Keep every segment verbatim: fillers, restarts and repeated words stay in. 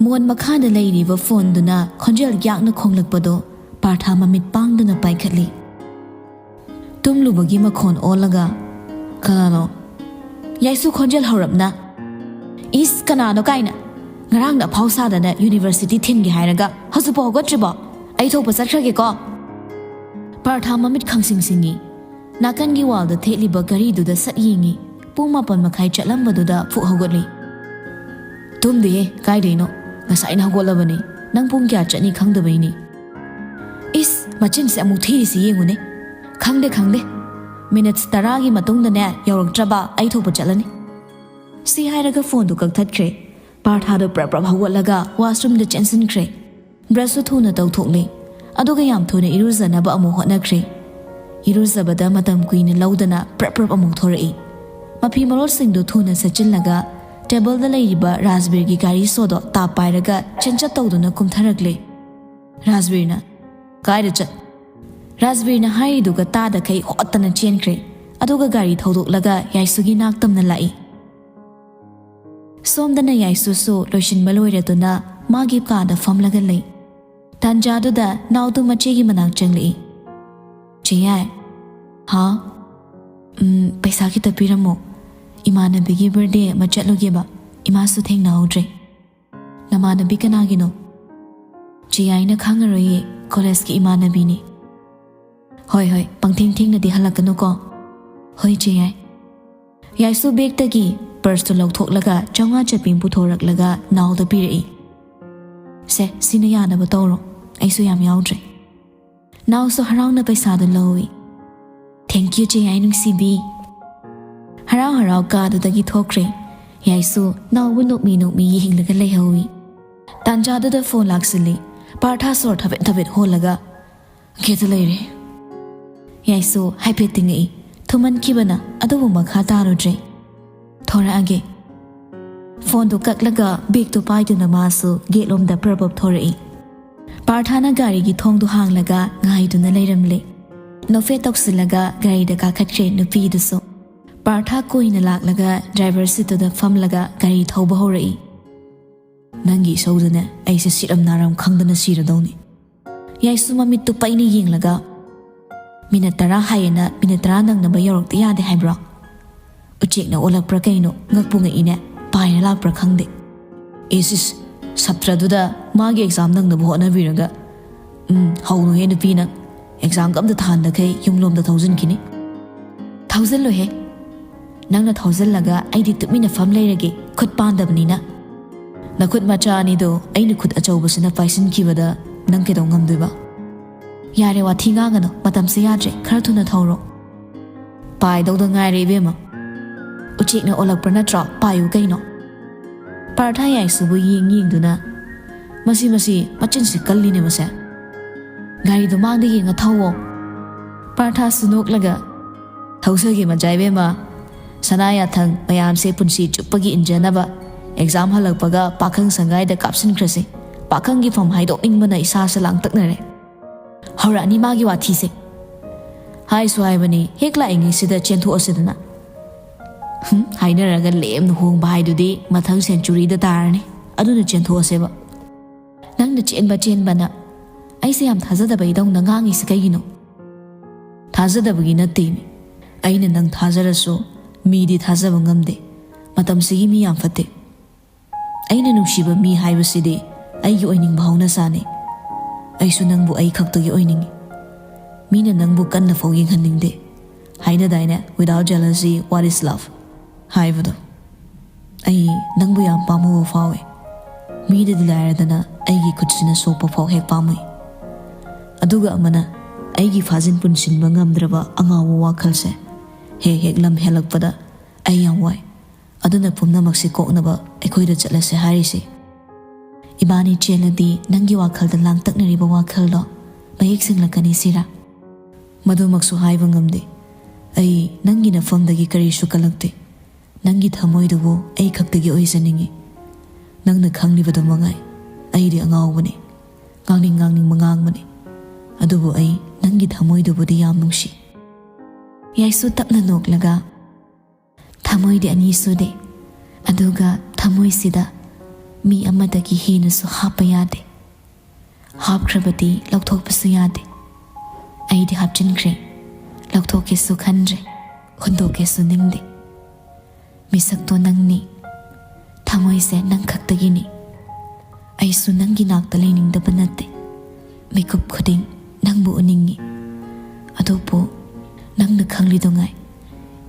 ꯃꯣꯟ ꯃꯈꯥꯗ ꯂꯩꯔꯤꯕ ꯐꯣꯟꯗꯨꯅ ꯈꯣꯟꯖꯦꯜ ꯌꯥꯛꯅ ꯈꯣꯡꯂꯛꯄꯗꯣ ꯄꯥꯔꯊ ꯃꯃꯤꯠ ꯄꯥꯡꯗꯅ ꯄꯥꯏꯈꯠꯂꯤ꯫ ꯇꯨꯝꯂꯨꯕꯒꯤ ꯃꯈꯣꯟ ꯑꯣꯜꯂꯒ, "ꯀꯅꯥꯅꯣ?" ꯌꯥꯏꯁꯨ ꯈꯣꯟꯖꯦꯜ ꯍꯧꯔꯞꯅ, "ꯏꯁ, ꯀꯅꯥꯅꯣ ꯀꯥꯏꯅ? ꯉꯔꯥꯡꯅ ꯑꯐꯥꯎ ꯁꯥꯗꯅ ꯌꯨꯅꯤꯚꯔꯁꯤꯇꯤ ꯊꯤꯟꯒꯦ ꯍꯥꯏꯔꯒ ꯍꯧꯖꯤꯛꯐꯥꯎ ꯍꯧꯒꯠꯇ꯭ꯔꯤꯕꯣ? ꯑꯩ ꯊꯣꯛꯄ ꯆꯠꯈ꯭ꯔꯒꯦꯀꯣ꯫" ꯄꯥꯔꯊ ꯃꯃꯤꯠ ꯈꯪꯁꯤꯡ ꯁꯤꯡꯉꯤ꯫ ꯅꯥꯀꯟꯒꯤ ꯋꯥꯜꯗ ꯊꯦꯠꯂꯤꯕ ꯘꯔꯤꯗꯨꯗ ꯁꯠ ꯌꯦꯡꯉꯤ꯫ ꯄꯨꯡ ꯃꯥꯄꯟ ꯃꯈꯥꯏ ꯆꯠꯂꯝꯕꯗꯨꯗ ꯐꯨꯛ ꯍꯧꯒꯠꯂꯤ꯫ "ꯇꯨꯝꯗꯦꯍꯦ, ꯀꯥꯏꯗꯩꯅꯣ? ꯉꯁꯥꯏꯅ ꯍꯧꯒꯠꯂꯕꯅꯤ꯫ ꯅꯪ ꯄꯨꯡ ꯀꯌꯥ ꯆꯠꯅꯤ ꯈꯪꯗꯕꯩꯅꯤ꯫" "ꯏꯁ, ꯃꯆꯤꯟꯁꯦ ꯑꯃꯨꯛ ꯊꯤꯔꯤꯁꯤ ꯌꯦꯡꯉꯨꯅꯦ꯫ ꯈꯪꯗꯦ, ꯈꯪꯗꯦ꯫ ꯃꯤꯅꯤꯠꯁ ꯇꯔꯥꯒꯤ ꯃꯇꯨꯡꯗꯅꯦ ꯌꯧꯔꯛꯇ꯭ꯔꯕ ꯑꯩ ꯊꯣꯛꯄ ꯆꯠꯂꯅꯤ꯫" ꯁꯤ ꯍꯥꯏꯔꯒ ꯐꯣꯟꯗꯨ ꯀꯛꯊꯠꯈ꯭ꯔꯦ꯫ ꯄꯥꯔꯊꯥꯗꯣ ꯄ꯭ꯔꯞ ꯄ꯭ꯔꯞ ꯍꯧꯒꯠꯂꯒ ꯋꯥꯁꯔꯨꯝꯗ ꯆꯦꯟꯁꯤꯟꯈ꯭ꯔꯦ꯫ ꯕ꯭ꯔꯁꯁꯨ ꯊꯨꯅ ꯇꯧꯊꯣꯛꯂꯦ꯫ ꯑꯗꯨꯒ ꯌꯥꯝ ꯊꯨꯅ ꯏꯔꯨꯖꯅꯕ ꯑꯃꯨꯛ ꯍꯣꯠꯅꯈ꯭ꯔꯦ꯫ ꯏꯔꯨꯖꯕꯗ ꯃꯇꯝ ꯀꯨꯏꯅ ꯂꯧꯗꯅ ꯄ꯭ꯔꯞ ꯄ꯭ꯔꯞ ꯑꯃꯨꯛ ꯊꯣꯔꯛꯏ꯫ ꯃꯐꯤ ꯃꯔꯣꯜꯁꯤꯡꯗꯨ ꯊꯨꯅ ꯁꯦꯠꯆꯤꯜꯂꯒ ꯇꯦꯕꯜꯗ ꯂꯩꯔꯤꯕ ꯔꯥꯖꯕꯤꯔꯒꯤ ꯘꯥꯔꯤ ꯁꯣꯗꯣ ꯇꯥꯞ ꯄꯥꯏꯔꯒ ꯆꯦꯟꯆꯠ ꯇꯧꯗꯨꯅ ꯀꯨꯝꯊꯔꯛꯂꯦ꯫ ꯔꯥꯖꯕꯤꯔꯅ, "ꯀꯥꯏꯗ ꯆꯠ?" ꯔꯥꯖꯕꯤꯔꯅ ꯍꯥꯏꯔꯤꯗꯨꯒ ꯇꯥꯗꯈꯩ ꯍꯣꯠꯇꯅ ꯆꯦꯟꯈ꯭ꯔꯦ꯫ ꯑꯗꯨꯒ ꯒꯥꯔꯤ ꯊꯧꯗꯣꯛꯂꯒ ꯌꯥꯏꯁꯨꯒꯤ ꯅꯥꯛ ꯇꯝꯅ ꯂꯥꯛꯏ꯫ ꯁꯣꯝꯗꯅ ꯌꯥꯏꯁꯨꯁꯨ ꯂꯣꯏꯁꯤꯟꯕ ꯂꯣꯏꯔꯗꯨꯅ ꯃꯥꯒꯤ ꯀꯥꯗ ꯐꯝꯂꯒ ꯂꯩ꯫ ꯇꯥꯟꯖꯥꯗꯨꯗ ꯅꯥꯎꯗꯨ ꯃꯆꯦꯒꯤ ꯃꯅꯥꯛ ꯆꯪꯂꯛꯏ꯫ "ꯆꯦ ꯌꯥꯏ꯫" "ꯍꯥ?" "ꯎꯝ, ꯄꯩꯁꯥ ꯈꯤꯇ ꯄꯤꯔꯝꯃꯣ꯫ ꯏꯃꯥꯟꯅꯕꯤꯒꯤ ꯕꯥꯔꯗꯦ ꯑꯃ ꯆꯠꯂꯨꯒꯦꯕ, ꯏꯃꯥꯁꯨ ꯊꯦꯡꯅꯍꯧꯗ꯭ꯔꯦ꯫" "ꯅꯃꯥꯟꯅꯕꯤ ꯀꯅꯥꯒꯤꯅꯣ?" "ꯆꯦ ꯌꯥꯏꯅ ꯈꯪꯉꯔꯣꯏꯌꯦ, ꯀꯣꯂꯦꯖꯀꯤ ꯏꯃꯥꯟꯅꯕꯤꯅꯤ꯫" "ꯍꯣꯏ, ꯍꯣꯏ, ꯄꯪꯊꯦꯡ ꯊꯦꯡꯅꯗꯤ ꯍꯜꯂꯛꯀꯅꯨꯀꯣ꯫" "ꯍꯣꯏ, ꯆꯦ ꯌꯥꯏ꯫" ꯌꯥꯏꯁꯨ ꯕꯦꯒꯇꯒꯤ ꯄꯔꯁꯇꯨ ꯂꯧꯊꯣꯛꯂꯒ ꯆꯥꯝꯃꯉꯥ ꯆꯠꯄꯤ ꯑꯃ ꯄꯨꯊꯣꯔꯛꯂꯒ ꯅꯥꯎꯗ ꯄꯤꯔꯛꯏ꯫ "ꯁꯦ, ꯁꯤꯅ ꯌꯥꯅꯕ ꯇꯧꯔꯣ, ꯑꯩꯁꯨ ꯌꯥꯝ ꯌꯥꯎꯗ꯭ꯔꯦ꯫" ꯅꯥꯎꯁꯨ ꯍꯔꯥꯎꯅ ꯄꯩꯁꯥꯗꯨ ꯂꯧꯏ꯫ "Thank you, ꯆꯦ ꯌꯥꯏ ꯅꯨꯡꯁꯤꯕꯤ꯫" ꯍꯔꯥꯎ ꯍꯔꯥꯎ ꯀꯥꯗꯨꯗꯒꯤ ꯊꯣꯛꯈ꯭ꯔꯦ꯫ ꯌꯥꯏꯁꯨ ꯅꯥꯎꯕꯨ ꯅꯣꯛꯃꯤ ꯅꯣꯛꯃꯤ ꯌꯦꯡꯂꯒ ꯂꯩꯍꯧꯏ꯫ ꯇꯥꯟꯖꯥꯗꯨꯗ ꯐꯣꯟ ꯂꯥꯛꯁꯤꯜꯂꯤ꯫ ꯄꯥꯔꯊ ꯁꯣꯔ ꯊꯕꯦꯠ ꯊꯕꯦꯠ ꯍꯣꯜꯂꯒ, "ꯒꯦꯠꯇ ꯂꯩꯔꯦ꯫" ꯌꯥꯏꯁꯨ ꯍꯥꯏꯐꯦꯠ ꯇꯤꯡꯉꯛꯏ꯫ ꯊꯨꯃꯟꯈꯤꯕꯅ ꯑꯗꯨꯕꯨ ꯃꯈꯥ ꯇꯥꯔꯨꯗ꯭ꯔꯦ꯫ "ꯊꯣꯔꯛꯑꯒꯦ꯫" ꯐꯣꯟꯗꯨ ꯀꯛꯂꯒ ꯕꯦꯒꯇꯨ ꯄꯥꯏꯗꯨꯅ ꯃꯥꯁꯨ ꯒꯦꯠꯂꯣꯝꯗ ꯄ꯭ꯔꯞ ꯄ꯭ꯔꯞ ꯊꯣꯔꯛꯏ꯫ ꯄꯥꯔꯊꯥꯅ ꯒꯥꯔꯤꯒꯤ ꯊꯣꯡꯗꯨ ꯍꯥꯡꯂꯒ ꯉꯥꯏꯗꯨꯅ ꯂꯩꯔꯝꯂꯦ꯫ ꯅꯣꯛꯐꯦꯠ ꯇꯧꯁꯤꯜꯂꯒ ꯒꯥꯔꯤꯗ ꯀꯥꯈꯠꯈ꯭ꯔꯦ ꯅꯨꯄꯤꯗꯨꯁꯨ꯫ ꯄꯥꯔꯊꯥ ꯀꯣꯏꯅ ꯂꯥꯛꯂꯒ ꯗ꯭ꯔꯥꯏꯚꯔ ꯁꯤꯠꯇꯨꯗ ꯐꯝꯂꯒ ꯒꯥꯔꯤ ꯊꯧꯕ ꯍꯧꯔꯛꯏ꯫ ꯅꯪꯒꯤ ꯏꯁꯧꯗꯅꯦ ꯑꯩꯁꯦ ꯁꯤꯔꯝ ꯅꯥꯔꯝ ꯈꯪꯗꯅ ꯁꯤꯔꯗꯧꯅꯤ꯫ ꯌꯥꯏꯁꯨ ꯃꯃꯤꯠꯇꯨ ꯄꯩꯅ ꯌꯦꯡꯂꯒ, "ꯃꯤꯅꯠ ꯇꯔꯥ ꯍꯥꯏꯌꯦꯅ ꯃꯤꯅꯠ ꯇꯔꯥ ꯅꯪꯅꯕ ꯌꯧꯔꯛꯇ ꯌꯥꯗꯦ ꯍꯥꯏꯕ꯭ꯔꯣ?" ꯎꯆꯦꯛꯅ ꯑꯣꯜꯂꯛꯄ꯭ꯔꯥ ꯀꯩꯅꯣ, ꯉꯛꯄꯨ ꯉꯛꯏꯅꯦ, ꯄꯥꯏꯔ ꯂꯥꯛꯄ꯭ꯔꯥ ꯈꯪꯗꯦ꯫ "ꯏꯁ ꯏꯁ, ꯁꯞꯇ꯭ꯔꯗꯨꯗ ꯃꯥꯒꯤ ꯑꯦꯛꯖꯥꯝ ꯅꯪꯅꯕ ꯍꯣꯠꯅꯕꯤꯔꯒ꯫ ꯎꯝ, ꯍꯧꯅꯨꯍꯦ ꯅꯨꯄꯤ ꯅꯪ, ꯑꯦꯛꯖꯥꯝꯒ ꯑꯝꯇ ꯊꯥꯍꯟꯗꯈꯩ ꯌꯨꯝꯂꯣꯝꯗ ꯊꯧꯖꯤꯟꯈꯤꯅꯤ꯫" "ꯊꯧꯖꯤꯜꯂꯣꯏꯍꯦ, ꯅꯪꯅ ꯊꯧꯖꯤꯜꯂꯒ ꯑꯩꯗꯤ ꯇꯨꯃꯤꯟꯅ ꯐꯝ ꯂꯩꯔꯒꯦ, ꯈꯨꯠ ꯄꯥꯟꯗꯕꯅꯤꯅ꯫ ꯅꯈꯨꯠ ꯃꯆꯥ ꯑꯅꯤꯗꯣ ꯑꯩꯅ ꯈꯨꯠ ꯑꯆꯧꯕꯁꯤꯅ ꯄꯥꯏꯁꯤꯟꯈꯤꯕꯗ ꯅꯪ ꯀꯩꯗꯧ ꯉꯝꯗꯣꯏꯕ?" "ꯌꯥꯔꯦ, ꯋꯥꯊꯤ ꯉꯥꯡꯒꯅꯨ, ꯃꯇꯝꯁꯦ ꯌꯥꯗ꯭ꯔꯦ, ꯈꯔ ꯊꯨꯅ ꯊꯧꯔꯣ꯫" "ꯄꯥꯏꯗꯧꯗ ꯉꯥꯏꯔꯦ ꯏꯕꯦꯝꯃ꯫ ꯎꯆꯦꯛꯅ ꯑꯣꯜꯂꯛꯄ꯭ꯔꯥ ꯅꯠꯇ꯭ꯔꯣ? ꯄꯥꯏꯌꯨ ꯀꯩꯅꯣ꯫" ꯄꯥꯔꯊ ꯌꯥꯏꯁꯨꯕꯨ ꯌꯦꯡ ꯌꯦꯡꯗꯨꯅ, "ꯃꯁꯤ, ꯃꯁꯤ, ꯃꯆꯤꯟꯁꯤ ꯀꯜꯂꯤꯅꯦ ꯃꯁꯦ꯫ ꯒꯥꯔꯤꯗꯣ ꯃꯥꯡꯗ ꯌꯦꯡꯉ ꯊꯧꯋꯣ꯫" ꯄꯥꯔꯊꯁꯨ ꯅꯣꯛꯂꯒ, "ꯊꯧꯖꯒꯦ ꯃꯆꯥ ꯏꯕꯦꯝꯃ, ꯁꯅꯥ ꯌꯥꯊꯪ ꯃꯌꯥꯝꯁꯦ ꯄꯨꯟꯁꯤ ꯆꯨꯞꯄꯒꯤ ꯏꯟꯖꯅꯕ꯫ ꯑꯦꯛꯖꯥꯝ ꯍꯜꯂꯛꯄꯒ ꯄꯥꯈꯪ ꯁꯪꯒꯥꯏꯗ ꯀꯥꯞꯁꯤꯟꯈ꯭ꯔꯁꯤ꯫ ꯄꯥꯈꯪꯒꯤ ꯐꯝ ꯍꯥꯏꯗꯣꯛꯅꯤꯡꯕꯅ ꯏꯁꯥꯁꯦ ꯂꯥꯡꯇꯛꯅꯔꯦ꯫ ꯍꯧꯔꯛꯑꯅꯤ ꯃꯥꯒꯤ ꯋꯥꯊꯤꯁꯦ꯫ ꯍꯥꯏꯁꯨ ꯍꯥꯏꯕꯅꯤ, ꯍꯦꯛ ꯂꯥꯛꯏꯉꯩꯁꯤꯗ ꯆꯦꯟꯊꯣꯛꯑꯁꯤꯗꯅ꯫" "ꯍꯨꯝ, ꯍꯥꯏꯅꯔꯒ ꯂꯦꯝꯅ ꯍꯣꯡꯕ ꯍꯥꯏꯗꯨꯗꯤ ꯃꯊꯪ ꯁꯦꯟꯆꯨꯔꯤꯗ ꯇꯥꯔꯅꯤ꯫ ꯑꯗꯨꯅ ꯆꯦꯟꯊꯣꯛꯑꯁꯦꯕ꯫" "ꯅꯪꯅ ꯆꯦꯟꯕ ꯆꯦꯟꯕꯅ ꯑꯩꯁꯦ ꯌꯥꯝ ꯊꯥꯖꯗꯕꯩꯗꯧꯅ ꯉꯥꯡꯉꯤꯁꯦ ꯀꯩꯒꯤꯅꯣ?" "ꯊꯥꯖꯗꯕꯒꯤ ꯅꯠꯇꯦ꯫ ꯑꯩꯅ ꯅꯪ ꯊꯥꯖꯔꯁꯨ ꯃꯤꯗꯤ ꯊꯥꯖꯕ ꯉꯝꯗꯦ꯫ ꯃꯇꯝꯁꯤꯒꯤ ꯃꯤ ꯌꯥꯝ ꯐꯠꯇꯦ꯫ ꯑꯩꯅ ꯅꯨꯡꯁꯤꯕ ꯃꯤ ꯍꯥꯏꯕꯁꯤꯗꯤ ꯑꯩꯒꯤ ꯑꯣꯏꯅꯤꯡꯕ ꯍꯧꯅꯁꯥꯅꯤ꯫ ꯑꯩꯁꯨ ꯅꯪꯕꯨ ꯑꯩ ꯈꯛꯇꯒꯤ ꯑꯣꯏꯅꯤꯡꯉꯤ꯫ ꯃꯤꯅ ꯅꯪꯕꯨ ꯀꯟꯅ ꯐꯥꯎ ꯌꯦꯡꯍꯟꯅꯤꯡꯗꯦ꯫ ꯍꯥꯏꯅꯗꯥꯏꯅꯦ, 'Without jealousy, what is love?' ꯍꯥꯏꯕꯗꯣ꯫ ꯑꯩ ꯅꯪꯕꯨ ꯌꯥꯝ ꯄꯥꯝꯃꯨꯕ ꯐꯥꯎꯏ꯫ ꯃꯤꯗꯗꯤ ꯂꯥꯏꯔꯗꯅ ꯑꯩꯒꯤ ꯈꯨꯠꯁꯤꯅ ꯁꯣꯛꯄ ꯐꯥꯎ ꯍꯦꯛ ꯄꯥꯝꯃꯨꯏ꯫ ꯑꯗꯨꯒ ꯑꯃꯅ, ꯑꯩꯒꯤ ꯐꯥꯖꯤꯟ ꯄꯨꯟꯁꯤꯟꯕ ꯉꯝꯗ꯭ꯔꯕ ꯑꯉꯥꯎꯕ ꯋꯥꯈꯜꯁꯦ ꯍꯦꯛ ꯍꯦꯛ ꯂꯝ ꯍꯦꯜꯂꯛꯄꯗ ꯑꯩ ꯌꯥꯝ ꯋꯥꯏ꯫ ꯑꯗꯨꯅ ꯄꯨꯝꯅꯃꯛꯁꯦ ꯀꯣꯛꯅꯕ ꯑꯩꯈꯣꯏꯗ ꯆꯠꯂꯁꯦ ꯍꯥꯏꯔꯤꯁꯦ꯫ ꯏꯕꯥꯅꯤ ꯆꯦꯜꯂꯗꯤ ꯅꯪꯒꯤ ꯋꯥꯈꯜꯗ ꯂꯥꯡꯇꯛꯅꯔꯤꯕ ꯋꯥꯈꯜꯗꯣ ꯃꯌꯦꯛ ꯁꯦꯡꯂꯛꯀꯅꯤ ꯁꯤꯔꯥ?" "ꯃꯗꯨꯃꯛꯁꯨ ꯍꯥꯏꯕ ꯉꯝꯗꯦ꯫ ꯑꯩ ꯅꯪꯒꯤ ꯅꯐꯝꯗꯒꯤ ꯀꯔꯤꯁꯨ ꯀꯜꯂꯛꯇꯦ꯫ ꯅꯪꯒꯤ ꯊꯃꯣꯏꯗꯨꯕꯨ ꯑꯩ ꯈꯛꯇꯒꯤ ꯑꯣꯏꯖꯅꯤꯡꯉꯤ꯫ ꯅꯪꯅ ꯈꯪꯂꯤꯕꯗꯨ ꯃꯉꯥꯏ꯫ ꯑꯩꯗꯤ ꯑꯉꯥꯎꯕꯅꯤ꯫ ꯉꯥꯡꯅꯤꯡ ꯉꯥꯡꯅꯤꯡꯕ ꯉꯥꯡꯕꯅꯤ꯫ ꯑꯗꯨꯕꯨ ꯑꯩ ꯅꯪꯒꯤ ꯊꯃꯣꯏꯗꯨꯕꯨꯗꯤ ꯌꯥꯝ ꯅꯨꯡꯁꯤ꯫" ꯌꯥꯏꯁꯨ ꯇꯞꯅ ꯅꯣꯛꯂꯒ, "ꯊꯃꯣꯏꯗꯤ ꯑꯅꯤ ꯁꯨꯗꯦ, ꯑꯗꯨꯒ ꯊꯃꯣꯏꯁꯤꯗ ꯃꯤ ꯑꯃꯗꯒꯤ ꯍꯦꯟꯅꯁꯨ ꯍꯥꯞꯄ ꯌꯥꯗꯦ꯫ ꯍꯥꯞꯈ꯭ꯔꯕꯗꯤ ꯂꯧꯊꯣꯛꯄꯁꯨ ꯌꯥꯗꯦ꯫ ꯑꯩꯗꯤ ꯍꯥꯞꯆꯤꯟꯈ꯭ꯔꯦ꯫ ꯂꯧꯊꯣꯛꯀꯦꯁꯨ ꯈꯟꯗ꯭ꯔꯦ, ꯍꯨꯟꯗꯣꯛꯀꯦꯁꯨ ꯅꯤꯡꯗꯦ꯫ ꯃꯤꯁꯛꯇꯣ ꯅꯪꯅꯤ꯫ ꯊꯃꯣꯏꯁꯦ ꯅꯪ ꯈꯛꯇꯒꯤꯅꯤ꯫ ꯑꯩꯁꯨ ꯅꯪꯒꯤ ꯅꯥꯛꯇ ꯂꯩꯅꯤꯡꯗꯕ ꯅꯠꯇꯦ꯫ ꯃꯤꯀꯨꯞ ꯈꯨꯗꯤꯡ ꯅꯪꯕꯨ ꯎꯅꯤꯡꯉꯤ꯫ ꯑꯗꯨꯕꯨ ꯅꯪꯅ ꯈꯪꯂꯤꯗꯨꯉꯥꯏ,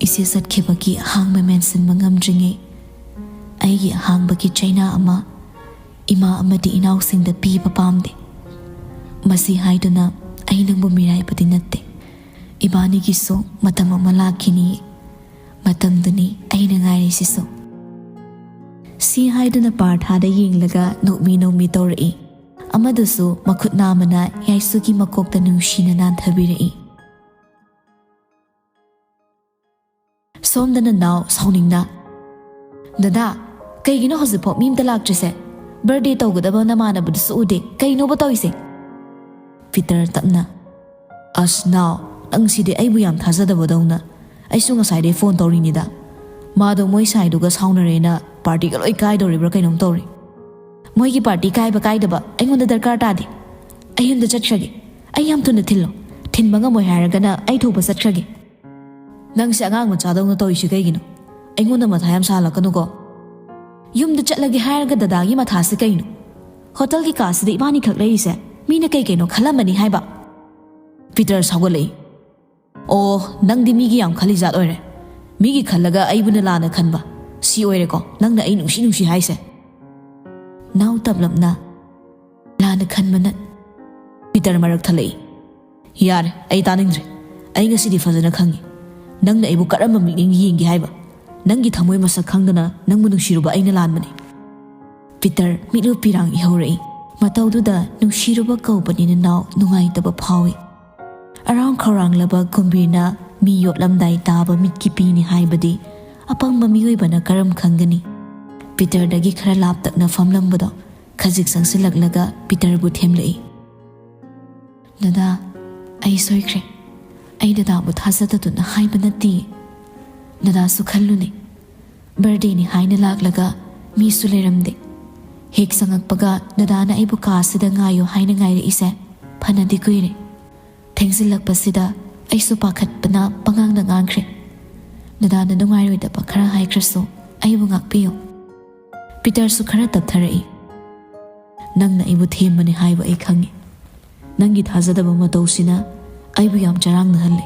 ꯏꯆꯦ ꯆꯠꯈꯤꯕꯒꯤ ꯑꯍꯥꯡꯕ ꯃꯦꯟꯁꯤꯟꯕ ꯉꯝꯗ꯭ꯔꯤꯉꯩ, ꯑꯩꯒꯤ ꯑꯍꯥꯡꯕꯒꯤ ꯆꯩꯅꯥ ꯑꯃ ꯏꯃꯥ ꯑꯃꯗꯤ ꯏꯅꯥꯎꯁꯤꯡꯗ ꯄꯤꯕ ꯄꯥꯝꯗꯦ꯫ ꯃꯁꯤ ꯍꯥꯏꯗꯨꯅ ꯑꯩ ꯅꯪꯕꯨ ꯃꯤꯔꯥꯏꯕꯗꯤ ꯅꯠꯇꯦ꯫ ꯏꯕꯥꯅꯤꯒꯤꯁꯨ ꯃꯇꯝ ꯑꯃ ꯂꯥꯛꯈꯤꯅꯤ꯫ ꯃꯇꯝꯗꯨꯅꯤ ꯑꯩꯅ ꯉꯥꯏꯔꯤꯁꯤꯁꯨ꯫ ꯁꯤ ꯍꯥꯏꯗꯨꯅ ꯄꯥꯔꯊꯥꯗ ꯌꯦꯡꯂꯒ ꯅꯣꯛꯃꯤ ꯅꯣꯛꯃꯤ ꯇꯧꯔꯛꯏ꯫ ꯑꯃꯗꯨꯁꯨ ꯃꯈꯨꯠ ꯅꯥꯝꯃꯅ ꯌꯥꯏꯁꯨꯒꯤ ꯃꯀꯣꯛꯇ ꯅꯨꯡꯁꯤꯅ ꯅꯥꯟꯊꯕꯤꯔꯛꯏ꯫ ꯁꯣꯝꯗꯅ ꯅꯥꯎ ꯁꯥꯎꯅꯤꯡꯅ, "ꯗꯗꯥ, ꯀꯩꯒꯤꯅꯣ ꯍꯧꯖꯤꯛꯐꯥꯎ ꯃꯤ ꯑꯝꯇ ꯂꯥꯛꯇ꯭ꯔꯤꯁꯦ? ꯕꯔꯗꯦ ꯇꯧꯒꯗꯕ ꯅꯃꯥꯟꯅꯕꯗꯨꯁꯨ ꯎꯗꯦ꯫ ꯀꯩꯅꯣꯕ ꯇꯧꯔꯤꯁꯦ?" ꯄꯤꯇꯔ ꯇꯞꯅ, "ꯑꯁ ꯅꯥꯎ, ꯅꯪ ꯁꯤꯗꯤ ꯑꯩꯕꯨ ꯌꯥꯝ ꯊꯥꯖꯗꯕꯗꯧꯅ꯫ ꯑꯩꯁꯨ ꯉꯁꯥꯏꯗꯩ ꯐꯣꯟ ꯇꯧꯔꯤꯅꯤꯗ꯫ ꯃꯥꯗꯣ ꯃꯣꯏ ꯁꯥꯏꯗꯨꯒ ꯁꯥꯎꯅꯔꯦꯅ ꯄꯥꯔꯇꯤꯒ ꯂꯣꯏ ꯀꯥꯏꯗꯧꯔꯤꯕ꯭ꯔꯥ ꯀꯩꯅꯣꯝ ꯇꯧꯔꯤ꯫ ꯃꯣꯏꯒꯤ ꯄꯥꯔꯇꯤ ꯀꯥꯏꯕ ꯀꯥꯏꯗꯕ ꯑꯩꯉꯣꯟꯗ ꯗꯔꯀꯥꯔ ꯇꯥꯗꯦ꯫ ꯑꯩ ꯌꯨꯝꯗ ꯆꯠꯈ꯭ꯔꯒꯦ꯫ ꯑꯩ ꯌꯥꯝ ꯊꯨꯅ ꯊꯤꯜꯂꯣ꯫ ꯊꯤꯟꯕ ꯉꯝꯃꯣꯏ ꯍꯥꯏꯔꯒꯅ ꯑꯩ ꯊꯣꯛꯄ ꯆꯠꯈ꯭ꯔꯒꯦ꯫ ꯅꯪꯁꯦ ꯑꯉꯥꯡ ꯃꯆꯥꯗꯧꯅ ꯇꯧꯔꯤꯁꯦ ꯀꯩꯒꯤꯅꯣ? ꯑꯩꯉꯣꯟꯗ ꯃꯊꯥ ꯌꯥꯝ ꯁꯥꯍꯜꯂꯛꯀꯅꯨꯀꯣ꯫ ꯌꯨꯝꯗ ꯆꯠꯂꯒꯦ ꯍꯥꯏꯔꯒ ꯗꯗꯥꯒꯤ ꯃꯊꯥꯁꯦ ꯀꯩꯅꯣ? ꯍꯣꯇꯦꯜꯒꯤ ꯀꯥꯁꯤꯗ ꯏꯕꯥꯅꯤ ꯈꯛ ꯂꯩꯔꯤꯁꯦ, ꯃꯤꯅ ꯀꯩ ꯀꯩꯅꯣ ꯈꯜꯂꯝꯃꯅꯤ ꯍꯥꯏꯕ?" ꯄꯤꯇꯔ ꯁꯥꯎꯒꯠꯂꯛꯏ꯫ "ꯑꯣ, ꯅꯪꯗꯤ ꯃꯤꯒꯤ ꯌꯥꯝ ꯈꯜꯂꯤ ꯖꯥꯠ ꯑꯣꯏꯔꯦ꯫ ꯃꯤꯒꯤ ꯈꯜꯂꯒ ꯑꯩꯕꯨꯅ ꯂꯥꯟꯅ ꯈꯟꯕ꯫ ꯁꯤ ꯑꯣꯏꯔꯦꯀꯣ ꯅꯪꯅ ꯑꯩ ꯅꯨꯡꯁꯤ ꯅꯨꯡꯁꯤ ꯍꯥꯏꯁꯦ?" ꯅꯥꯎ ꯇꯞꯂꯞꯅ, "ꯂꯥꯟꯅ ꯈꯟꯕ ꯅꯠ-" ꯄꯤꯇꯔ ꯃꯔꯛ ꯊꯠꯂꯛꯏ꯫ "ꯌꯥꯔꯦ, ꯑꯩ ꯇꯥꯅꯤꯡꯗ꯭ꯔꯦ꯫ ꯑꯩ ꯉꯁꯤꯗꯤ ꯐꯖꯅ ꯈꯪꯉꯤ꯫ ꯅꯪꯅ ꯑꯩꯕꯨ ꯀꯔꯝꯕ ꯃꯤꯠꯌꯦꯡ ꯌꯦꯡꯒꯦ ꯍꯥꯏꯕ? ꯅꯪꯒꯤ ꯊꯃꯣꯏ ꯃꯁꯛ ꯈꯪꯗꯅ ꯅꯪꯕꯨ ꯅꯨꯡꯁꯤꯔꯨꯕ ꯑꯩꯅ ꯂꯥꯟꯕꯅꯤ꯫" ꯄꯤꯇꯔ ꯃꯤꯠꯂꯨ ꯄꯤꯔꯥꯡ ꯏꯍꯧꯔꯛꯏ꯫ ꯃꯇꯧꯗꯨꯗ ꯅꯨꯡꯁꯤꯔꯨꯕ ꯀꯧꯕꯅꯤꯅ ꯅꯥꯎ ꯅꯨꯡꯉꯥꯏꯇꯕ ꯐꯥꯎꯏ꯫ ꯑꯔꯥꯡ ꯈꯧꯔꯥꯡꯂꯕ ꯀꯨꯝꯕꯤꯔꯅ ꯃꯤ ꯌꯣꯠꯂꯝꯗꯥꯏ ꯇꯥꯕ ꯃꯤꯠꯀꯤ ꯄꯤꯅꯤ ꯍꯥꯏꯕꯗꯤ ꯑꯄꯪꯕ ꯃꯤꯑꯣꯏꯕꯅ ꯀꯔꯝ ꯈꯪꯒꯅꯤ? ꯄꯤꯇꯔꯗꯒꯤ ꯈꯔ ꯂꯥꯞꯇꯛꯅ ꯐꯝꯂꯝꯕꯗꯣ ꯈꯖꯤꯛ ꯆꯪꯁꯤꯜꯂꯛꯂꯒ ꯄꯤꯇꯔꯕꯨ ꯊꯦꯝꯂꯛꯏ꯫ "ꯗꯗꯥ, ꯑꯩ ꯁꯣꯏꯈ꯭ꯔꯦ꯫ ꯑꯩ ꯗꯗꯥꯕꯨ ꯊꯥꯖꯗꯗꯨꯅ ꯍꯥꯏꯕ ꯅꯠꯇꯦ꯫ ꯗꯗꯥꯁꯨ ꯈꯜꯂꯨꯅꯦ, ꯕꯔꯗꯦꯅꯤ ꯍꯥꯏꯅ ꯂꯥꯛꯂꯒ ꯃꯤꯁꯨ ꯂꯩꯔꯝꯗꯦ꯫ ꯍꯦꯛ ꯆꯪꯉꯛꯄꯒ ꯗꯗꯥꯅ ꯑꯩꯕꯨ ꯀꯥ ꯑꯁꯤꯗ ꯉꯥꯏꯌꯨ ꯍꯥꯏꯅ ꯉꯥꯏꯔꯛꯏꯁꯦ ꯐꯅꯗꯤ ꯀꯨꯏꯔꯦ꯫ ꯊꯦꯡꯖꯤꯜꯂꯛꯄꯁꯤꯗ ꯑꯩꯁꯨ ꯄꯥꯈꯠꯄꯅ ꯄꯉꯥꯡꯗ ꯉꯥꯡꯈ꯭ꯔꯦ꯫ ꯗꯗꯥꯅ ꯅꯨꯡꯉꯥꯏꯔꯣꯏꯗꯕ ꯈꯔ ꯍꯥꯏꯈ꯭ꯔꯁꯨ ꯑꯩꯕꯨ ꯉꯥꯛꯄꯤꯌꯨ꯫ ꯄꯤꯇꯔꯁꯨ ꯈꯔ ꯇꯞꯊꯔꯛꯏ꯫ "ꯅꯪꯅ ꯑꯩꯕꯨ ꯊꯦꯝꯕꯅꯤ ꯍꯥꯏꯕ ꯑꯩ ꯈꯪꯉꯤ꯫ ꯅꯪꯒꯤ ꯊꯥꯖꯗꯕ ꯃꯇꯧꯁꯤꯅ ꯑꯩꯕꯨ ꯌꯥꯝ ꯆꯔꯥꯡꯅꯍꯜꯂꯦ꯫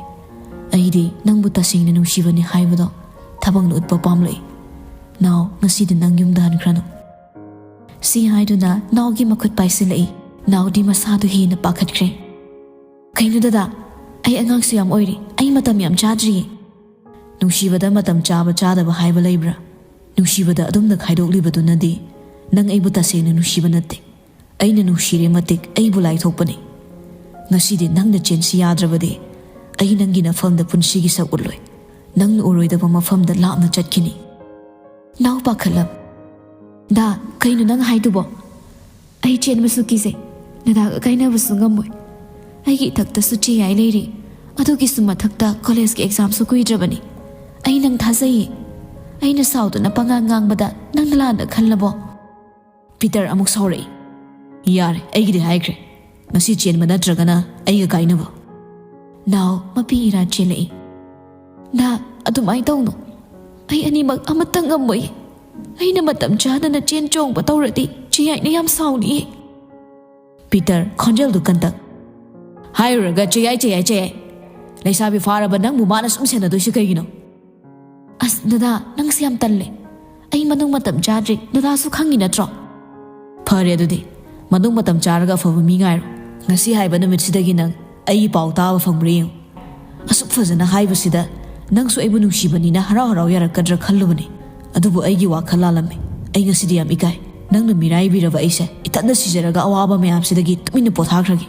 ꯑꯩꯗꯤ ꯅꯪꯕꯨ ꯇꯁꯦꯡꯅ ꯅꯨꯡꯁꯤꯕꯅꯤ ꯍꯥꯏꯕꯗꯣ ꯊꯕꯛꯅ ꯎꯠꯄ ꯄꯥꯝꯂꯛꯏ꯫ ꯅꯥꯎ, ꯉꯁꯤꯗꯤ ꯅꯪ ꯌꯨꯝꯗ ꯍꯟꯈ꯭ꯔꯅꯨ꯫" ꯁꯤ ꯍꯥꯏꯗꯨꯅ ꯅꯥꯎꯒꯤ ꯃꯈꯨꯠ ꯄꯥꯏꯁꯤꯜꯂꯛꯏ꯫ ꯅꯥꯎꯗꯤ ꯃꯁꯥꯗꯨ ꯍꯦꯟꯅ ꯄꯥꯈꯠꯈ꯭ꯔꯦ꯫ "ꯀꯩꯅꯣ ꯗꯗꯥ, ꯑꯩ ꯑꯉꯥꯡꯁꯨ ꯌꯥꯝ ꯑꯣꯏꯔꯤ, ꯑꯩ ꯃꯇꯝ ꯌꯥꯝ ꯆꯥꯗ꯭ꯔꯤꯌꯦ꯫" "ꯅꯨꯡꯁꯤꯕꯗ ꯃꯇꯝ ꯆꯥꯕ ꯆꯥꯗꯕ ꯍꯥꯏꯕ ꯂꯩꯕ꯭ꯔꯥ? ꯅꯨꯡꯁꯤꯕꯗ ꯑꯗꯨꯝꯅ ꯈꯥꯏꯗꯣꯛꯂꯤꯕꯗꯨꯅꯗꯤ ꯅꯪ ꯑꯩꯕꯨ ꯇꯁꯦꯡꯅ ꯅꯨꯡꯁꯤꯕ ꯅꯠꯇꯦ꯫ ꯑꯩꯅ ꯅꯨꯡꯁꯤꯔꯦ ꯃꯇꯤꯛ ꯑꯩꯕꯨ ꯂꯥꯏꯊꯣꯛꯄꯅꯤ꯫ ꯉꯁꯤꯗꯤ ꯅꯪꯅ ꯆꯦꯟꯁꯤ ꯌꯥꯗ꯭ꯔꯕꯗꯤ ꯑꯩ ꯅꯪꯒꯤ ꯅꯐꯝꯗ ꯄꯨꯟꯁꯤꯒꯤ ꯁꯛ ꯎꯠꯂꯣꯏ꯫ ꯅꯪꯅ ꯎꯔꯣꯏꯗꯕ ꯃꯐꯝꯗ ꯂꯥꯞꯅ ꯆꯠꯈꯤꯅꯤ꯫" ꯅꯥꯎ ꯄꯥꯈꯠꯂꯝ꯫ "ꯗꯥ, ꯀꯩꯅꯣ ꯅꯪ ꯍꯥꯏꯗꯨꯕꯣ? ꯑꯩ ꯆꯦꯟꯕꯁꯨ ꯀꯤꯖꯩ, ꯗꯗꯥꯒ ꯀꯥꯏꯅꯕꯁꯨ ꯉꯝꯃꯣꯏ꯫ ꯑꯩꯒꯤ ꯏꯊꯛꯇꯁꯨ ꯆꯦ ꯌꯥꯏ ꯂꯩꯔꯤ, ꯑꯗꯨꯒꯤꯁꯨ ꯃꯊꯛꯇ ꯀꯣꯂꯦꯖꯀꯤ ꯑꯦꯛꯖꯥꯝꯁꯨ ꯀꯨꯏꯗ꯭ꯔꯕꯅꯤ꯫ ꯑꯩ ꯅꯪ ꯊꯥꯖꯩꯌꯦ꯫ ꯑꯩꯅ ꯁꯥꯎꯗꯨꯅ ꯄꯉꯥꯡ ꯉꯥꯡꯕꯗ ꯅꯪꯅ ꯂꯥꯟꯅ ꯈꯜꯂꯕꯣ?" ꯄꯤꯇꯔ ꯑꯃꯨꯛ ꯁꯥꯎꯔꯛꯏ꯫ "ꯌꯥꯔꯦ, ꯑꯩꯒꯤꯗꯤ ꯍꯥꯏꯈ꯭ꯔꯦ꯫ ꯉꯁꯤ ꯆꯦꯟꯕ ꯅꯠꯇ꯭ꯔꯒꯅ ꯑꯩꯒ ꯀꯥꯏꯅꯕ꯫" ꯅꯥꯎ ꯃꯄꯤ ꯏꯔꯥ ꯆꯦꯜꯂꯛꯏ꯫ "ꯗꯥ, ꯑꯗꯨꯃꯥꯏꯅ ꯇꯧꯅꯨ꯫ ꯑꯩ ꯑꯅꯤꯃꯛ ꯑꯃꯠꯇ ꯉꯝꯃꯣꯏ꯫ ꯑꯩꯅ ꯃꯇꯝ ꯆꯥꯗꯅ ꯆꯦꯟ ꯆꯣꯡꯕ ꯇꯧꯔꯗꯤ ꯆꯦꯌꯥꯏꯅ ꯌꯥꯝ ꯁꯥꯎꯅꯤꯌꯦ꯫" Peter ꯈꯣꯟꯖꯦꯜꯗꯨ contact. "ꯍꯥꯏꯔꯨꯔꯒ ꯆꯦꯌꯥꯏ, ꯆꯦꯌꯥꯏ, ꯆꯦꯌꯥꯏ꯫ ꯂꯩꯁꯥꯕꯤ ꯐꯥꯔꯕ ꯅꯪꯕꯨ ꯃꯥꯅ ꯁꯨꯝ ꯁꯦꯟꯅꯗꯣꯏꯁꯤ ꯀꯩꯒꯤꯅꯣ?" "ꯑꯁ ꯗꯗꯥ, ꯅꯪꯁꯦ ꯌꯥꯝ ꯇꯜꯂꯦ꯫ ꯑꯩ ꯃꯅꯨꯡ ꯃꯇꯝ ꯆꯥꯗ꯭ꯔꯤ, ꯗꯗꯥꯁꯨ ꯈꯪꯉꯤ ꯅꯠꯇ꯭ꯔꯣ?" "ꯐꯔꯦ ꯑꯗꯨꯗꯤ, ꯃꯅꯨꯡ ꯃꯇꯝ ꯆꯥꯔꯒ ꯑꯐꯕ ꯃꯤ ꯉꯥꯏꯔꯣ꯫ ꯉꯁꯤ ꯍꯥꯏꯕ ꯅꯨꯃꯤꯠꯁꯤꯗꯒꯤ ꯅꯪ ꯑꯩꯒꯤ ꯄꯥꯎ ꯇꯥꯕ ꯐꯪꯕ꯭ꯔꯥ ꯌꯦꯡꯉꯨ꯫ ꯑꯁꯨꯛ ꯐꯖꯅ ꯍꯥꯏꯕꯁꯤꯗ ꯅꯪꯁꯨ ꯑꯩꯕꯨ ꯅꯨꯡꯁꯤꯕꯅꯤꯅ ꯍꯔꯥꯎ ꯍꯔꯥꯎ ꯌꯥꯔꯛꯀꯗ꯭ꯔꯥ ꯈꯜꯂꯨꯕꯅꯤ꯫ ꯑꯗꯨꯕꯨ ꯑꯩꯒꯤ ꯋꯥꯈꯜ ꯂꯥꯜꯂꯝꯃꯤ꯫ ꯑꯩ ꯉꯁꯤꯗꯤ ꯌꯥꯝ ꯏꯀꯥꯏ꯫ ꯅꯪꯅ ꯃꯤꯔꯥꯏꯕꯤꯔꯕ ꯑꯩꯁꯦ ꯏꯊꯟꯗ ꯁꯤꯖꯔꯒ ꯑꯋꯥꯕ ꯃꯌꯥꯝꯁꯤꯗꯒꯤ ꯇꯨꯃꯤꯟꯅ ꯄꯣꯊꯥꯈ꯭ꯔꯒꯦ꯫"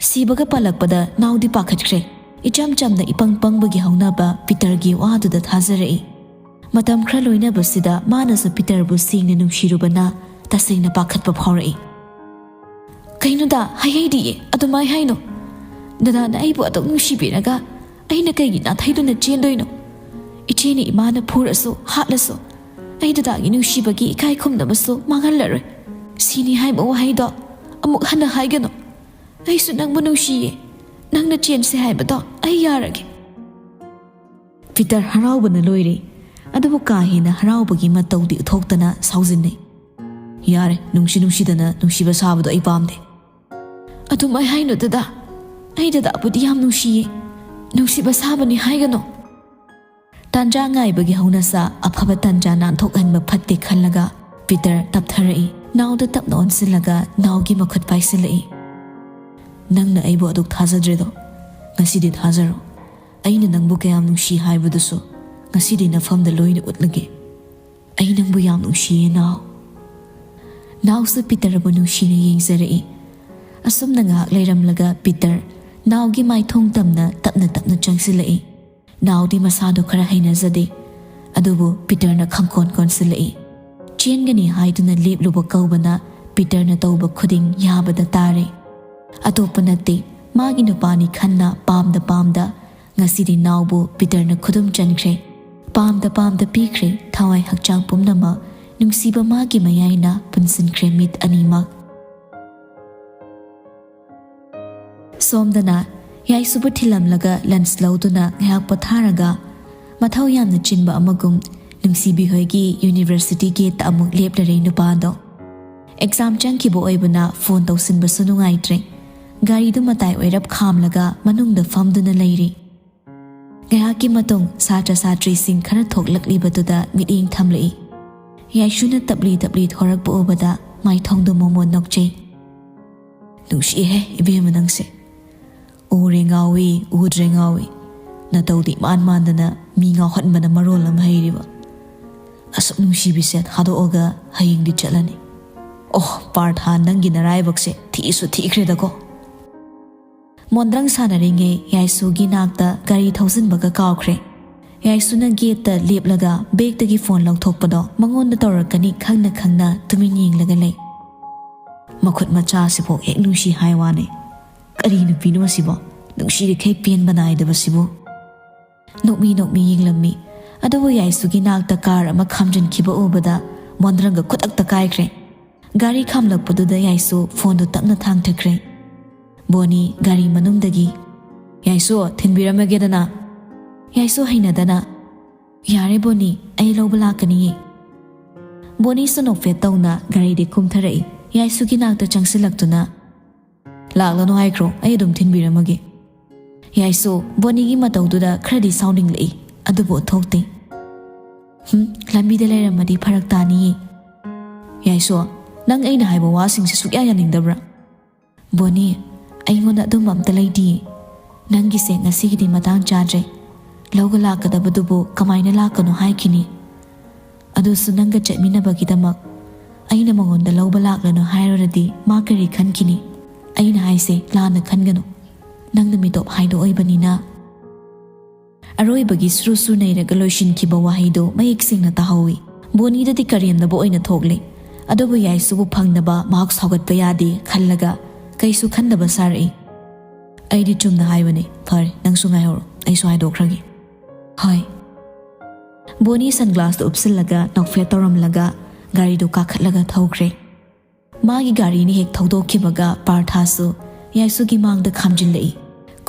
ꯁꯤꯕꯒ ꯄꯥꯜꯂꯛꯄꯗ ꯅꯥꯎꯗꯤ ꯄꯥꯈꯠꯈ꯭ꯔꯦ꯫ ꯏꯆꯝ ꯆꯝꯅ ꯏꯄꯪ ꯄꯪꯕꯒꯤ ꯍꯧꯅꯕ ꯄꯤꯇꯔꯒꯤ ꯋꯥꯗꯨꯗ ꯊꯥꯖꯔꯛꯏ꯫ ꯃꯇꯝ ꯈꯔ ꯂꯣꯏꯅꯕꯁꯤꯗ ꯃꯥꯅꯁꯨ ꯄꯤꯇꯔꯕꯨ ꯁꯦꯡꯅ ꯅꯨꯡꯁꯤꯔꯨꯕꯅ ꯇꯁꯦꯡꯅ ꯄꯥꯈꯠꯄ ꯐꯥꯎꯔꯛꯏ꯫ "ꯀꯩꯅꯣꯗ, ꯍꯥꯏꯍꯩꯗꯤꯌꯦ, ꯑꯗꯨꯃꯥꯏ ꯍꯥꯏꯅꯣ꯫ ꯗꯗꯥꯅ ꯑꯩꯕꯨ ꯑꯗꯨꯛ ꯅꯨꯡꯁꯤꯕꯤꯔꯒ ꯑꯩꯅ ꯀꯩꯒꯤ ꯅꯥꯊꯩꯗꯨꯅ ꯆꯦꯟꯗꯣꯏꯅꯣ? ꯏꯆꯦꯅ ꯏꯃꯥꯅ ꯐꯨꯔꯁꯨ, ꯍꯥꯠꯂꯁꯨ, ꯑꯩ ꯗꯗꯥꯒꯤ ꯅꯨꯡꯁꯤꯕꯒꯤ ꯏꯀꯥꯏ ꯈꯨꯝꯅꯕꯁꯨ ꯃꯥꯡꯍꯜꯂꯔꯣꯏ꯫ ꯁꯤꯅꯤ ꯍꯥꯏꯕ ꯋꯥꯍꯩꯗꯣ ꯑꯃꯨꯛ ꯍꯟꯅ ꯍꯥꯏꯒꯅꯨ꯫ ꯑꯩꯁꯨ ꯅꯪꯕꯨ ꯅꯨꯡꯁꯤꯌꯦ꯫ ꯅꯪꯅ ꯆꯦꯟꯁꯦ ꯍꯥꯏꯕꯗꯣ ꯑꯩ ꯌꯥꯔꯒꯦ꯫ ꯄꯤꯇꯔ ꯍꯔꯥꯎꯕꯅ ꯂꯣꯏꯔꯦ, ꯑꯗꯨꯕꯨ ꯀꯥ ꯍꯦꯟꯅ ꯍꯔꯥꯎꯕꯒꯤ ꯃꯇꯧꯗꯤ ꯎꯠꯊꯣꯛꯇꯅ ꯁꯥꯎꯖꯤꯟꯅꯩ꯫ "ꯌꯥꯔꯦ, ꯅꯨꯡꯁꯤ ꯅꯨꯡꯁꯤꯗꯅ ꯅꯨꯡꯁꯤꯕ ꯁꯥꯕꯗꯣ ꯑꯩ ꯄꯥꯝꯗꯦ꯫" "ꯑꯗꯨꯃꯥꯏ ꯍꯥꯏꯅꯨ ꯗꯗꯥ꯫ ꯑꯩ ꯗꯗꯥꯕꯨꯗꯤ ꯌꯥꯝ ꯅꯨꯡꯁꯤꯌꯦ꯫ ꯅꯨꯡꯁꯤꯕ ꯁꯥꯕꯅꯤ ꯍꯥꯏꯒꯅꯨ꯫" ꯇꯥꯟꯖꯥ ꯉꯥꯏꯕꯒꯤ ꯍꯧꯅꯁꯥ ꯑꯐꯕ ꯇꯥꯟꯖꯥ ꯅꯥꯟꯊꯣꯛꯍꯟꯕ ꯐꯠꯇꯦ ꯈꯜꯂꯒ ꯄꯤꯇꯔ ꯇꯞꯊꯔꯛꯏ꯫ ꯅꯥꯎꯗ ꯇꯞꯅ ꯑꯣꯟꯁꯤꯜꯂꯒ ꯅꯥꯎꯒꯤ ꯃꯈꯨꯠ ꯄꯥꯏꯁꯤꯜꯂꯛꯏ꯫ "ꯅꯪꯅ ꯑꯩꯕꯨ ꯑꯗꯨꯛ ꯊꯥꯖꯗ꯭ꯔꯤꯗꯣ, ꯉꯁꯤꯗꯤ ꯊꯥꯖꯔꯣ꯫ ꯑꯩꯅ ꯅꯪꯕꯨ ꯀꯌꯥꯝ ꯅꯨꯡꯁꯤ ꯍꯥꯏꯕꯗꯨꯁꯨ ꯉꯁꯤꯗꯤ ꯅꯐꯝꯗ ꯂꯣꯏꯅ ꯎꯠꯂꯒꯦ꯫ ꯑꯩ ꯅꯪꯕꯨ ꯌꯥꯝ ꯅꯨꯡꯁꯤꯌꯦ, ꯅꯥꯎ꯫" ꯅꯥꯎꯁꯨ ꯄꯤꯇꯔꯕꯨ ꯅꯨꯡꯁꯤꯅ ꯌꯦꯡꯖꯔꯛꯏ꯫ ꯑꯁꯨꯝꯅ ꯉꯥꯏꯍꯥꯛ ꯂꯩꯔꯝꯂꯒ ꯄꯤꯇꯔ ꯅꯥꯎꯒꯤ ꯃꯥꯏꯊꯣꯡ ꯇꯝꯅ ꯇꯞꯅ ꯇꯞꯅ ꯆꯪꯁꯤꯜꯂꯛꯏ꯫ ꯅꯥꯎꯗꯤ ꯃꯁꯥꯗꯣ ꯈꯔ ꯍꯩꯅꯖꯗꯦ, ꯑꯗꯨꯕꯨ ꯄꯤꯇꯔꯅ ꯈꯪꯀꯣꯟ ꯀꯣꯟꯁꯤꯜꯂꯛꯏ꯫ ꯆꯦꯟꯒꯅꯤ ꯍꯥꯏꯗꯨꯅ ꯂꯦꯞꯂꯨꯕ ꯀꯧꯕꯅ ꯄꯤꯇꯔꯅ ꯇꯧꯕ ꯈꯨꯗꯤꯡ ꯌꯥꯕꯗ ꯇꯥꯔꯦ꯫ ꯑꯇꯣꯞꯄ ꯅꯠꯇꯦ, ꯃꯥꯒꯤ ꯅꯨꯄꯥꯅꯤ ꯈꯟꯅ ꯄꯥꯝꯗ ꯄꯥꯝꯗ ꯉꯁꯤꯗꯤ ꯅꯥꯎꯕꯨ ꯄꯤꯇꯔꯅ ꯈꯨꯗꯨꯝ ꯆꯟꯈ꯭ꯔꯦ꯫ ꯄꯥꯝꯗ ꯄꯥꯝꯗ ꯄꯤꯈ꯭ꯔꯦ ꯊꯋꯥꯏ ꯍꯛꯆꯥꯡ ꯄꯨꯝꯅꯃꯛ꯫ ꯅꯨꯡꯁꯤꯕ ꯃꯥꯒꯤ ꯃꯌꯥꯏꯅ ꯄꯨꯟꯁꯤꯟꯈ꯭ꯔꯦ ꯃꯤꯠ ꯑꯅꯤꯃꯛ꯫ ꯁꯣꯝꯗꯅ ꯌꯥꯏꯁꯨꯕꯨ ꯊꯤꯜꯂꯝꯂꯒ ꯂꯟꯁ ꯂꯧꯗꯨꯅ ꯉꯥꯏꯍꯥꯛ ꯄꯣꯊꯥꯔꯒ, ꯃꯊꯧ ꯌꯥꯝꯅ ꯆꯤꯟꯕ ꯑꯃꯒꯨꯝ ꯅꯨꯡꯁꯤꯕꯤ ꯍꯣꯏꯒꯤ ꯌꯨꯅꯤꯚꯔꯁꯤꯇꯤ ꯒꯦꯠꯇ ꯑꯃꯨꯛ ꯂꯦꯞꯂꯔꯦ ꯅꯨꯄꯥꯗꯣ꯫ ꯑꯦꯛꯖꯥꯝ ꯆꯪꯈꯤꯕ ꯑꯣꯏꯕꯅ ꯐꯣꯟ ꯇꯧꯁꯤꯟꯕꯁꯨ ꯅꯨꯡꯉꯥꯏꯇ꯭ꯔꯦ꯫ ꯒꯥꯔꯤꯗꯨ ꯃꯇꯥꯏ ꯑꯣꯏꯔꯞ ꯈꯥꯝꯂꯒ ꯃꯅꯨꯡꯗ ꯐꯝꯗꯨꯅ ꯂꯩꯔꯤ꯫ ꯉꯥꯏꯍꯥꯛꯀꯤ ꯃꯇꯨꯡ ꯁꯥꯇ꯭ꯔ ꯁꯥꯇ꯭ꯔꯤꯁꯤꯡ ꯈꯔ ꯊꯣꯛꯂꯛꯂꯤꯕꯗꯨꯗ ꯃꯤꯠꯌꯦꯡ ꯊꯝꯂꯛꯏ꯫ ꯌꯥꯏꯁꯨꯅ ꯇꯞꯂꯤ ꯇꯞꯂꯤ ꯊꯣꯔꯛꯄ ꯎꯕꯗ ꯃꯥꯏꯊꯣꯡꯗꯨ ꯃꯣꯃꯣꯟ ꯅꯣꯛꯆꯩ꯫ "ꯅꯨꯡꯁꯤꯍꯦ ꯏꯕꯦꯝꯃ ꯅꯪꯁꯦ꯫ ꯎꯔꯦ ꯉꯥꯎꯏ, ꯎꯗ꯭ꯔꯦ ꯉꯥꯎꯏ꯫ ꯅꯇꯧꯗꯤ ꯏꯃꯥꯟ ꯃꯥꯟꯗꯅ ꯃꯤ ꯉꯥꯎꯍꯟꯕꯅ ꯃꯔꯣꯜ ꯑꯃ ꯍꯩꯔꯤꯕ꯫ ꯑꯁꯨꯛ ꯅꯨꯡꯁꯤꯕꯤꯁꯦ ꯊꯥꯗꯣꯛꯑꯒ ꯍꯌꯦꯡꯗꯤ ꯆꯠꯂꯅꯤ꯫ ꯑꯣ ꯄꯥꯔꯊ, ꯅꯪꯒꯤ ꯅꯔꯥꯏꯕꯛꯁꯦ ꯊꯤꯁꯨ ꯊꯤꯈ꯭ꯔꯦꯗꯀꯣ꯫" ꯃꯣꯟꯗ꯭ꯔꯪ ꯁꯥꯟꯅꯔꯤꯉꯩ ꯌꯥꯏꯁꯨꯒꯤ ꯅꯥꯛꯇ ꯒꯥꯔꯤ ꯊꯧꯖꯤꯟꯕꯒ ꯀꯥꯎꯈ꯭ꯔꯦ꯫ ꯌꯥꯏꯁꯨꯅ ꯒꯦꯠꯇ ꯂꯦꯞꯂꯒ ꯕꯦꯒꯇꯒꯤ ꯐꯣꯟ ꯂꯧꯊꯣꯛꯄꯗꯣ ꯃꯉꯣꯟꯗ ꯇꯧꯔꯛꯀꯅꯤ ꯈꯪꯅ ꯈꯪꯅ ꯇꯨꯃꯤꯟ ꯌꯦꯡꯂꯒ ꯂꯩ꯫ "ꯃꯈꯨꯠ ꯃꯆꯥꯁꯤꯐꯥꯎ ꯍꯦꯛ ꯅꯨꯡꯁꯤ ꯍꯥꯏ ꯋꯥꯅꯦ꯫ ꯀꯔꯤ ꯅꯨꯄꯤꯅꯣ ꯁꯤꯕꯣ? ꯅꯨꯡꯁꯤꯔꯤꯈꯩ ꯄꯦꯟꯕ ꯅꯥꯏꯗꯕꯁꯤꯕꯨ꯫" ꯅꯣꯛꯃꯤ ꯅꯣꯛꯃꯤ ꯌꯦꯡꯂꯝꯃꯤ꯫ ꯑꯗꯨꯕꯨ ꯌꯥꯏꯁꯨꯒꯤ ꯅꯥꯛꯇ ꯀꯥꯔ ꯑꯃ ꯈꯥꯝꯖꯤꯟꯈꯤꯕ ꯎꯕꯗ ꯃꯣꯟꯗ꯭ꯔꯪꯒ ꯈꯨꯗꯛꯇ ꯀꯥꯏꯈ꯭ꯔꯦ꯫ ꯒꯥꯔꯤ ꯈꯥꯝꯂꯛꯄꯗꯨꯗ ꯌꯥꯏꯁꯨ ꯐꯣꯟꯗꯨ ꯇꯞꯅ ꯊꯥꯡꯊꯈ꯭ꯔꯦ꯫ ꯕꯣꯅꯤ ꯒꯥꯔꯤ ꯃꯅꯨꯡꯗꯒꯤ, "ꯌꯥꯏꯁꯨ, ꯊꯤꯟꯕꯤꯔꯝꯃꯒꯦꯗꯅ?" ꯌꯥꯏꯁꯨ ꯍꯩꯅꯗꯅ, "ꯌꯥꯔꯦ ꯕꯣꯅꯤ, ꯑꯩ ꯂꯧꯕ ꯂꯥꯛꯀꯅꯤꯌꯦ꯫" ꯕꯣꯅꯤꯁꯨ ꯅꯣꯛꯐꯦꯠ ꯇꯧꯅ ꯒꯥꯔꯤꯗꯤ ꯀꯨꯝꯊꯔꯛꯏ꯫ ꯌꯥꯏꯁꯨꯒꯤ ꯅꯥꯛꯇ ꯆꯪꯁꯤꯜꯂꯛꯇꯨꯅ, "ꯂꯥꯛꯂꯅꯨ ꯍꯥꯏꯈ꯭ꯔꯣ, ꯑꯩ ꯑꯗꯨꯝ ꯊꯤꯟꯕꯤꯔꯝꯃꯒꯦ꯫" ꯌꯥꯏꯁꯨ ꯕꯣꯅꯤꯒꯤ ꯃꯇꯧꯗꯨꯗ ꯈꯔꯗꯤ ꯁꯥꯎꯅꯤꯡꯂꯛꯏ, ꯑꯗꯨꯕꯨ ꯎꯠꯊꯣꯛꯇꯦ꯫ "ꯍꯨꯝ, ꯂꯝꯕꯤꯗ ꯂꯩꯔꯝꯃꯗꯤ ꯐꯔꯛ ꯇꯥꯅꯤꯌꯦ꯫" "ꯌꯥꯏꯁꯨ, ꯅꯪ ꯑꯩꯅ ꯍꯥꯏꯕ ꯋꯥꯁꯤꯡꯁꯦ ꯁꯨꯛꯌꯥ ꯌꯥꯅꯤꯡꯗꯕ꯭ꯔꯥ?" "ꯕꯣꯅꯤ, ꯑꯩꯉꯣꯟꯗ ꯑꯗꯨꯝꯕ ꯑꯝꯇ ꯂꯩꯇꯤꯌꯦ꯫ ꯅꯪꯒꯤꯁꯦ ꯉꯁꯤꯒꯤꯗꯤ ꯃꯇꯥꯡ ꯆꯥꯗ꯭ꯔꯦ꯫ ꯂꯧꯕ ꯂꯥꯛꯀꯗꯕꯗꯨꯕꯨ ꯀꯃꯥꯏꯅ ꯂꯥꯛꯀꯅꯣ ꯍꯥꯏꯈꯤꯅꯤ? ꯑꯗꯨꯁꯨ ꯅꯪꯒ ꯆꯠꯃꯤꯟꯅꯕꯒꯤꯗꯃꯛ꯫ ꯑꯩꯅ ꯃꯉꯣꯟꯗ ꯂꯧꯕ ꯂꯥꯛꯂꯅꯨ ꯍꯥꯏꯔꯨꯔꯗꯤ ꯃꯥ ꯀꯔꯤ ꯈꯟꯈꯤꯅꯤ? ꯑꯩꯅ ꯍꯥꯏꯁꯦ ꯂꯥꯟꯅ ꯈꯟꯒꯅꯨ꯫ ꯅꯪꯅ ꯃꯤꯇꯣꯞ ꯍꯥꯏꯗꯣ ꯑꯣꯏꯕꯅꯤꯅ꯫" ꯑꯔꯣꯏꯕꯒꯤ ꯁꯨꯔꯨ ꯁꯨꯔꯨ ꯅꯩꯔꯒ ꯂꯣꯏꯁꯤꯟꯈꯤꯕ ꯋꯥꯍꯩꯗꯣ ꯃꯌꯦꯛ ꯁꯦꯡꯅ ꯇꯥꯍꯧꯏ꯫ ꯕꯣꯅꯤꯗꯗꯤ ꯀꯔꯦꯝꯅꯕ ꯑꯣꯏꯅ ꯊꯣꯛꯂꯦ꯫ ꯑꯗꯨꯕꯨ ꯌꯥꯏꯁꯨꯕꯨ ꯐꯪꯅꯕ ꯃꯍꯥꯛ ꯁꯥꯎꯒꯠꯄ ꯌꯥꯗꯦ ꯈꯜꯂꯒ ꯀꯩꯁꯨ ꯈꯟꯗꯕ ꯁꯥꯔꯛꯏ꯫ "ꯑꯩꯗꯤ ꯆꯨꯝꯅ ꯍꯥꯏꯕꯅꯦ꯫ ꯐꯔꯦ, ꯅꯪꯁꯨ ꯉꯥꯏꯍꯧꯔꯣ, ꯑꯩꯁꯨ ꯍꯥꯏꯗꯣꯛꯈ꯭ꯔꯒꯦ꯫" "ꯍꯣꯏ꯫" ꯕꯣꯅꯤ ꯁꯟꯒ꯭ꯂꯥꯁꯇꯨ ꯎꯞꯁꯤꯜꯂꯒ ꯅꯣꯛꯐꯦꯠ ꯇꯧꯔꯝꯂꯒ ꯒꯥꯔꯤꯗꯨ ꯀꯥꯈꯠꯂꯒ ꯊꯧꯈ꯭ꯔꯦ꯫ ꯃꯥꯒꯤ ꯒꯥꯔꯤꯅ ꯍꯦꯛ ꯊꯧꯗꯣꯛꯈꯤꯕꯒ ꯄꯥꯔꯊꯥꯁꯨ ꯌꯥꯏꯁꯨꯒꯤ ꯃꯥꯡꯗ ꯈꯥꯝꯖꯤꯜꯂꯛꯏ꯫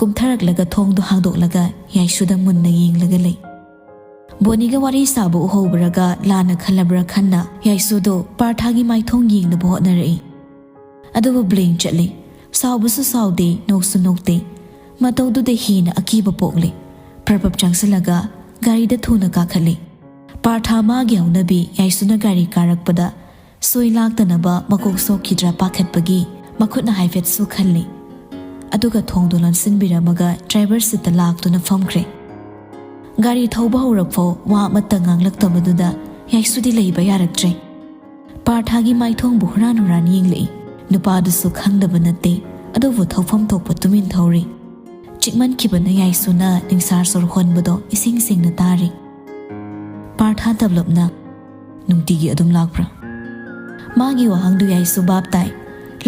ꯀꯨꯝꯊꯔꯛꯂꯒ ꯊꯣꯡꯗꯨ ꯍꯥꯡꯗꯣꯛꯂꯒ ꯌꯥꯏꯁꯨꯗ ꯃꯨꯟꯅ ꯌꯦꯡꯂꯒ ꯂꯩ꯫ ꯕꯣꯅꯤꯒ ꯋꯥꯔꯤ ꯁꯥꯕ ꯎꯍꯧꯕ꯭ꯔꯒ ꯂꯥꯟꯅ ꯈꯜꯂꯕ꯭ꯔꯥ ꯈꯟꯅ ꯌꯥꯏꯁꯨꯗꯣ ꯄꯥꯔꯊꯥꯒꯤ ꯃꯥꯏꯊꯣꯡ ꯌꯦꯡꯅꯕ ꯍꯣꯠꯅꯔꯛꯏ꯫ ꯑꯗꯨꯕꯨ ꯕ꯭ꯂꯦꯡ ꯆꯠꯂꯤ꯫ ꯁꯥꯎꯕꯁꯨ ꯁꯥꯎꯗꯦ, ꯅꯣꯛꯁꯨ ꯅꯣꯛꯇꯦ꯫ ꯃꯇꯧꯗꯨꯗ ꯍꯦꯟꯅ ꯑꯀꯤꯕ ꯄꯣꯛꯂꯦ꯫ ꯄ꯭ꯔꯞ ꯄ꯭ꯔꯞ ꯆꯪꯁꯤꯜꯂꯒ ꯒꯥꯔꯤꯗ ꯊꯨꯅ ꯀꯥꯈꯠꯂꯤ꯫ ꯄꯥꯔꯊꯥ ꯃꯥꯒꯤ ꯍꯧꯅꯕꯤ ꯌꯥꯏꯁꯨꯅ ꯒꯥꯔꯤ ꯀꯥꯔꯛꯄꯗ ꯁꯣꯏ ꯂꯥꯛꯇꯅꯕ ꯃꯀꯣꯛ ꯁꯣꯛꯈꯤꯗ꯭ꯔꯥ ꯄꯥꯈꯠꯄꯒꯤ ꯃꯈꯨꯠꯅ ꯍꯥꯏꯐꯦꯠꯁꯨ ꯈꯜꯂꯤ꯫ ꯑꯗꯨꯒ ꯊꯣꯡꯗꯨ ꯂꯣꯟꯁꯤꯟꯕꯤꯔꯝꯃꯒ ꯗ꯭ꯔꯥꯏꯚꯔ ꯁꯤꯠꯇ ꯂꯥꯛꯇꯨꯅ ꯐꯝꯈ꯭ꯔꯦ꯫ ꯒꯥꯔꯤ ꯊꯧꯕ ꯍꯧꯔꯛꯐꯥꯎ ꯋꯥ ꯑꯃꯠꯇ ꯉꯥꯡꯂꯛꯇꯕꯗꯨꯗ ꯌꯥꯏꯁꯨꯗꯤ ꯂꯩꯕ ꯌꯥꯔꯛꯇ꯭ꯔꯦ꯫ ꯄꯥꯔꯊꯥꯒꯤ ꯃꯥꯏꯊꯣꯡꯕꯨ ꯍꯨꯔꯥꯟ ꯍꯨꯔꯥꯟ ꯌꯦꯡꯂꯛꯏ꯫ ꯅꯨꯄꯥꯗꯨꯁꯨ ꯈꯪꯗꯕ ꯅꯠꯇꯦ, ꯑꯗꯨꯕꯨ ꯊꯧꯐꯝ ꯊꯣꯛꯄ ꯇꯨꯃꯤꯟ ꯊꯧꯔꯤ꯫ ꯆꯤꯛꯃꯟꯈꯤꯕꯅ ꯌꯥꯏꯁꯨꯅ ꯅꯤꯡꯁꯥꯔ ꯁꯣꯔ ꯍꯣꯟꯕꯗꯣ ꯏꯁꯦꯡ ꯁꯦꯡꯅ ꯇꯥꯔꯤ꯫ ꯄꯥꯔꯊꯥ ꯇꯞꯂꯞꯅ, "ꯅꯨꯡꯇꯤꯒꯤ ꯑꯗꯨꯝ ꯂꯥꯛꯄ꯭ꯔꯥ?" ꯃꯥꯒꯤ ꯋꯥꯍꯪꯗꯨ ꯌꯥꯏꯁꯨ ꯚꯥꯞ ꯇꯥꯏ꯫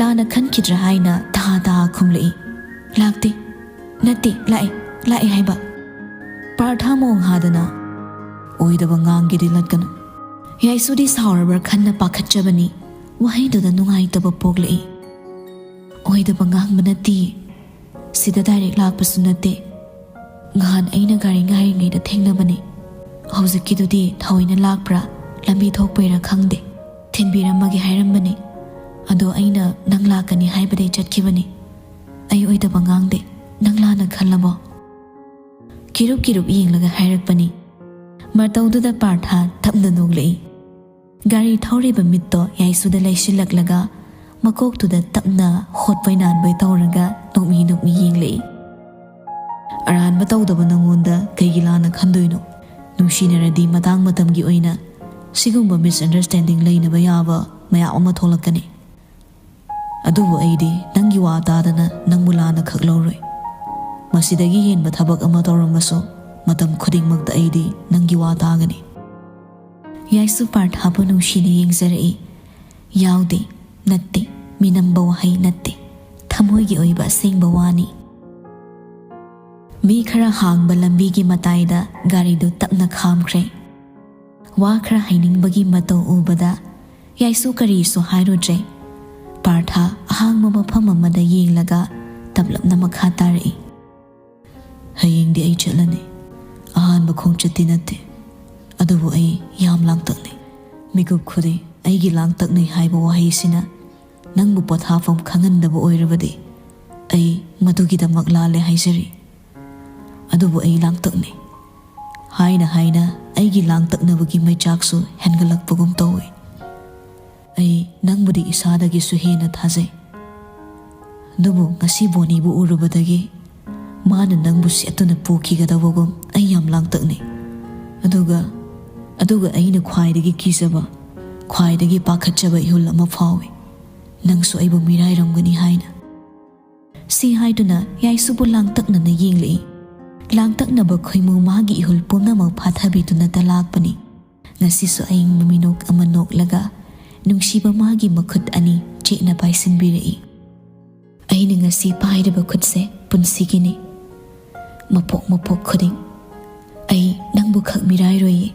ꯂꯥꯟꯅ ꯈꯟꯈꯤꯗ꯭ꯔꯥ ꯍꯥꯏꯅ ꯇꯍꯥ ꯇꯍꯥ ꯈꯨꯝꯂꯛꯏ꯫ "ꯂꯥꯛꯇꯦ꯫ ꯅꯠꯇꯦ, ꯂꯥꯛꯑꯦ, ꯂꯥꯛꯑꯦ ꯍꯥꯏꯕ꯫" ꯄꯥꯔꯊꯥ ꯃꯣꯡ ꯍꯥꯗꯅ, ꯑꯣꯏꯗꯕ ꯉꯥꯡꯒꯦꯗꯤ ꯂꯠꯀꯅꯨ꯫ ꯌꯥꯏꯁꯨꯗꯤ ꯁꯥꯎꯔꯕ꯭ꯔꯥ ꯈꯟꯅ ꯄꯥꯈꯠꯆꯕꯅꯤ꯫ ꯋꯥꯍꯩꯗꯨꯗ ꯅꯨꯡꯉꯥꯏꯇꯕ ꯄꯣꯛꯂꯛꯏ꯫ ꯑꯣꯏꯗꯕ ꯉꯥꯡꯕ ꯅꯠꯇꯤꯌꯦ꯫ ꯁꯤꯗ ꯗꯥꯏꯔꯦꯛ ꯂꯥꯛꯄꯁꯨ ꯅꯠꯇꯦ꯫ ꯅꯍꯥꯟ ꯑꯩꯅ ꯒꯥꯔꯤ ꯉꯥꯏꯔꯤꯉꯩꯗ ꯊꯦꯡꯅꯕꯅꯤ꯫ ꯍꯧꯖꯤꯛꯀꯤꯗꯨꯗꯤ ꯊꯑꯣꯏꯅ ꯂꯥꯛꯄ꯭ꯔꯥ, ꯂꯝꯕꯤ ꯊꯣꯛꯄꯩꯔꯥ ꯈꯪꯗꯦ꯫ ꯊꯤꯟꯕꯤꯔꯝꯃꯒꯦ ꯍꯥꯏꯔꯝꯕꯅꯤ꯫ ꯑꯗꯣ ꯑꯩꯅ ꯅꯪ ꯂꯥꯛꯀꯅꯤ ꯍꯥꯏꯕꯗꯩ ꯆꯠꯈꯤꯕꯅꯤ꯫ ꯑꯩ ꯑꯣꯏꯗꯕ ꯉꯥꯡꯗꯦ꯫ ꯅꯪ ꯂꯥꯟꯅ ꯈꯜꯂꯕꯣ? ꯀꯤꯔꯨꯞ ꯀꯤꯔꯨꯞ ꯌꯦꯡꯂꯒ ꯍꯥꯏꯔꯛꯄꯅꯤ꯫ ꯃꯇꯧꯗꯨꯗ ꯄꯥꯔꯊ ꯇꯞꯅ ꯅꯣꯛꯂꯛꯏ꯫ ꯒꯥꯔꯤ ꯊꯧꯔꯤꯕ ꯃꯤꯠꯇꯣ ꯌꯥꯏꯁꯨꯗ ꯂꯩꯁꯤꯜꯂꯛꯂꯒ ꯃꯀꯣꯛꯇꯨꯗ ꯇꯞꯅ ꯍꯣꯠꯄꯣꯏ ꯅꯥꯟꯕꯣꯏ ꯇꯧꯔꯒ ꯅꯣꯛꯃꯤ ꯅꯣꯛꯃꯤ ꯌꯦꯡꯂꯛꯏ꯫ ꯑꯔꯥꯟꯕ ꯇꯧꯗꯕ ꯅꯉꯣꯟꯗ ꯀꯩꯒꯤ ꯂꯥꯟꯅ ꯈꯟꯗꯣꯏꯅꯣ? ꯅꯨꯡꯁꯤꯅꯔꯗꯤ ꯃꯇꯥꯡ ꯃꯇꯝꯒꯤ ꯑꯣꯏꯅ ꯁꯤꯒꯨꯝꯕ misunderstanding ꯂꯩꯅꯕ ꯌꯥꯕ ꯃꯌꯥꯝ ꯑꯃ ꯊꯣꯛꯂꯛꯀꯅꯤ꯫ ꯑꯗꯨꯕꯨ ꯑꯩꯗꯤ ꯅꯪꯒꯤ ꯋꯥ ꯇꯥꯗꯅ ꯅꯪꯕꯨ ꯂꯥꯟꯅ ꯈꯛ ꯂꯧꯔꯣꯏ꯫ ꯃꯁꯤꯗꯒꯤ ꯍꯦꯟꯕ ꯊꯕꯛ ꯑꯃ ꯇꯧꯔꯝꯃꯁꯨ ꯃꯇꯝ ꯈꯨꯗꯤꯡꯃꯛꯇ ꯑꯩꯗꯤ ꯅꯪꯒꯤ ꯋꯥ ꯇꯥꯒꯅꯤ꯫ ꯌꯥꯏꯁꯨ ꯄꯥꯔꯊꯕꯨ ꯅꯨꯡꯁꯤꯅ ꯌꯦꯡꯖꯔꯛꯏ꯫ ꯌꯥꯎꯗꯦ, ꯅꯠꯇꯦ, ꯃꯤꯅꯝꯕ ꯋꯥꯍꯩ ꯅꯠꯇꯦ, ꯊꯃꯣꯏꯒꯤ ꯑꯣꯏꯕ ꯑꯁꯦꯡꯕ ꯋꯥꯅꯤ꯫ ꯃꯤ ꯈꯔ ꯍꯥꯡꯕ ꯂꯝꯕꯤꯒꯤ ꯃꯇꯥꯏꯗ ꯒꯥꯔꯤꯗꯨ ꯇꯞꯅ ꯈꯥꯝꯈ꯭ꯔꯦ꯫ ꯋꯥ ꯈꯔ ꯍꯥꯏꯅꯤꯡꯕꯒꯤ ꯃꯇꯧ ꯎꯕꯗ ꯌꯥꯏꯁꯨ ꯀꯔꯤꯁꯨ ꯍꯥꯏꯔꯨꯗ꯭ꯔꯦ꯫ ꯄꯥꯔꯊ ꯑꯍꯥꯡꯕ ꯃꯐꯝ ꯑꯃꯗ ꯌꯦꯡꯂꯒ ꯇꯞꯂꯞꯅ ꯃꯈꯥ ꯇꯥꯔꯛꯏ꯫ ꯍꯌꯦꯡꯗꯤ ꯑꯩ ꯆꯠꯂꯅꯤ꯫ ꯑꯍꯥꯟꯕ ꯈꯣꯡꯆꯠꯇꯤ ꯅꯠꯇꯦ, ꯑꯗꯨꯕꯨ ꯑꯩ ꯌꯥꯝ ꯂꯥꯡꯇꯛꯅꯩ꯫ ꯃꯤꯀꯨꯞ ꯈꯨꯗꯤꯡ ꯑꯩꯒꯤ ꯂꯥꯡꯇꯛꯅꯩ ꯍꯥꯏꯕ ꯋꯥꯍꯩꯁꯤꯅ ꯅꯪꯕꯨ ꯄꯣꯊꯥꯐꯝ ꯈꯪꯍꯟꯗꯕ ꯑꯣꯏꯔꯕꯗꯤ ꯑꯩ ꯃꯗꯨꯒꯤꯗꯃꯛ ꯂꯥꯜꯂꯦ ꯍꯥꯏꯖꯔꯤ꯫ ꯑꯗꯨꯕꯨ ꯑꯩ ꯂꯥꯡꯇꯛꯅꯩ꯫ ꯍꯥꯏꯅ ꯍꯥꯏꯅ ꯑꯩꯒꯤ ꯂꯥꯡꯇꯛꯅꯕꯒꯤ ꯃꯩꯆꯥꯛꯁꯨ ꯍꯦꯟꯒꯠꯂꯛꯄꯒꯨꯝ ꯇꯧꯏ꯫ ꯑꯩ ꯅꯪꯕꯨꯗꯤ ꯏꯁꯥꯗꯒꯤꯁꯨ ꯍꯦꯟꯅ ꯊꯥꯖꯩ꯫ ꯑꯗꯨꯕꯨ ꯉꯁꯤ ꯕꯣꯅꯤꯕꯨ ꯎꯔꯨꯕꯗꯒꯤ ꯃꯥꯅ ꯅꯪꯕꯨ ꯁꯦꯠꯇꯨꯅ ꯄꯨꯈꯤꯒꯗꯧꯕꯒꯨꯝ ꯑꯩ ꯌꯥꯝ ꯂꯥꯡꯇꯛꯅꯩ꯫ ꯑꯗꯨꯒ, ꯑꯗꯨꯒ ꯑꯩꯅ ꯈ꯭ꯋꯥꯏꯗꯒꯤ ꯀꯤꯖꯕ, ꯈ꯭ꯋꯥꯏꯗꯒꯤ ꯄꯥꯈꯠꯆꯕ ꯏꯍꯨꯜ ꯑꯃ ꯐꯥꯎꯏ꯫ ꯅꯪꯁꯨ ꯑꯩꯕꯨ ꯃꯤꯔꯥꯏꯔꯝꯒꯅꯤ ꯍꯥꯏꯅ꯫ ꯁꯤ ꯍꯥꯏꯗꯨꯅ ꯌꯥꯏꯁꯨꯕꯨ ꯂꯥꯡꯇꯛꯅꯅ ꯌꯦꯡꯂꯛꯏ꯫ ꯂꯥꯡꯇꯛꯅꯕ ꯈꯣꯏꯃꯨ ꯃꯥꯒꯤ ꯏꯍꯨꯜ ꯄꯨꯝꯅꯃꯛ ꯐꯥꯊꯕꯤꯗꯨꯅꯇ ꯂꯥꯛꯄꯅꯤ꯫ ꯉꯁꯤꯁꯨ ꯑꯌꯤꯡꯕ ꯃꯤꯅꯣꯛ ꯑꯃ ꯅꯣꯛꯂꯒ ꯅꯨꯡꯁꯤꯕ ꯃꯥꯒꯤ ꯃꯈꯨꯠ ꯑꯅꯤ ꯆꯦꯠꯅ ꯄꯥꯏꯁꯤꯟꯕꯤꯔꯛꯏ꯫ ꯑꯩꯅ ꯉꯁꯤ ꯄꯥꯏꯔꯤꯕ ꯈꯨꯠꯁꯦ ꯄꯨꯟꯁꯤꯒꯤꯅꯤ꯫ ꯃꯄꯣꯛ ꯃꯄꯣꯛ ꯈꯨꯗꯤꯡ꯫ ꯑꯩ ꯅꯪꯕꯨ ꯈꯛ ꯃꯤꯔꯥꯏꯔꯣꯏꯌꯦ꯫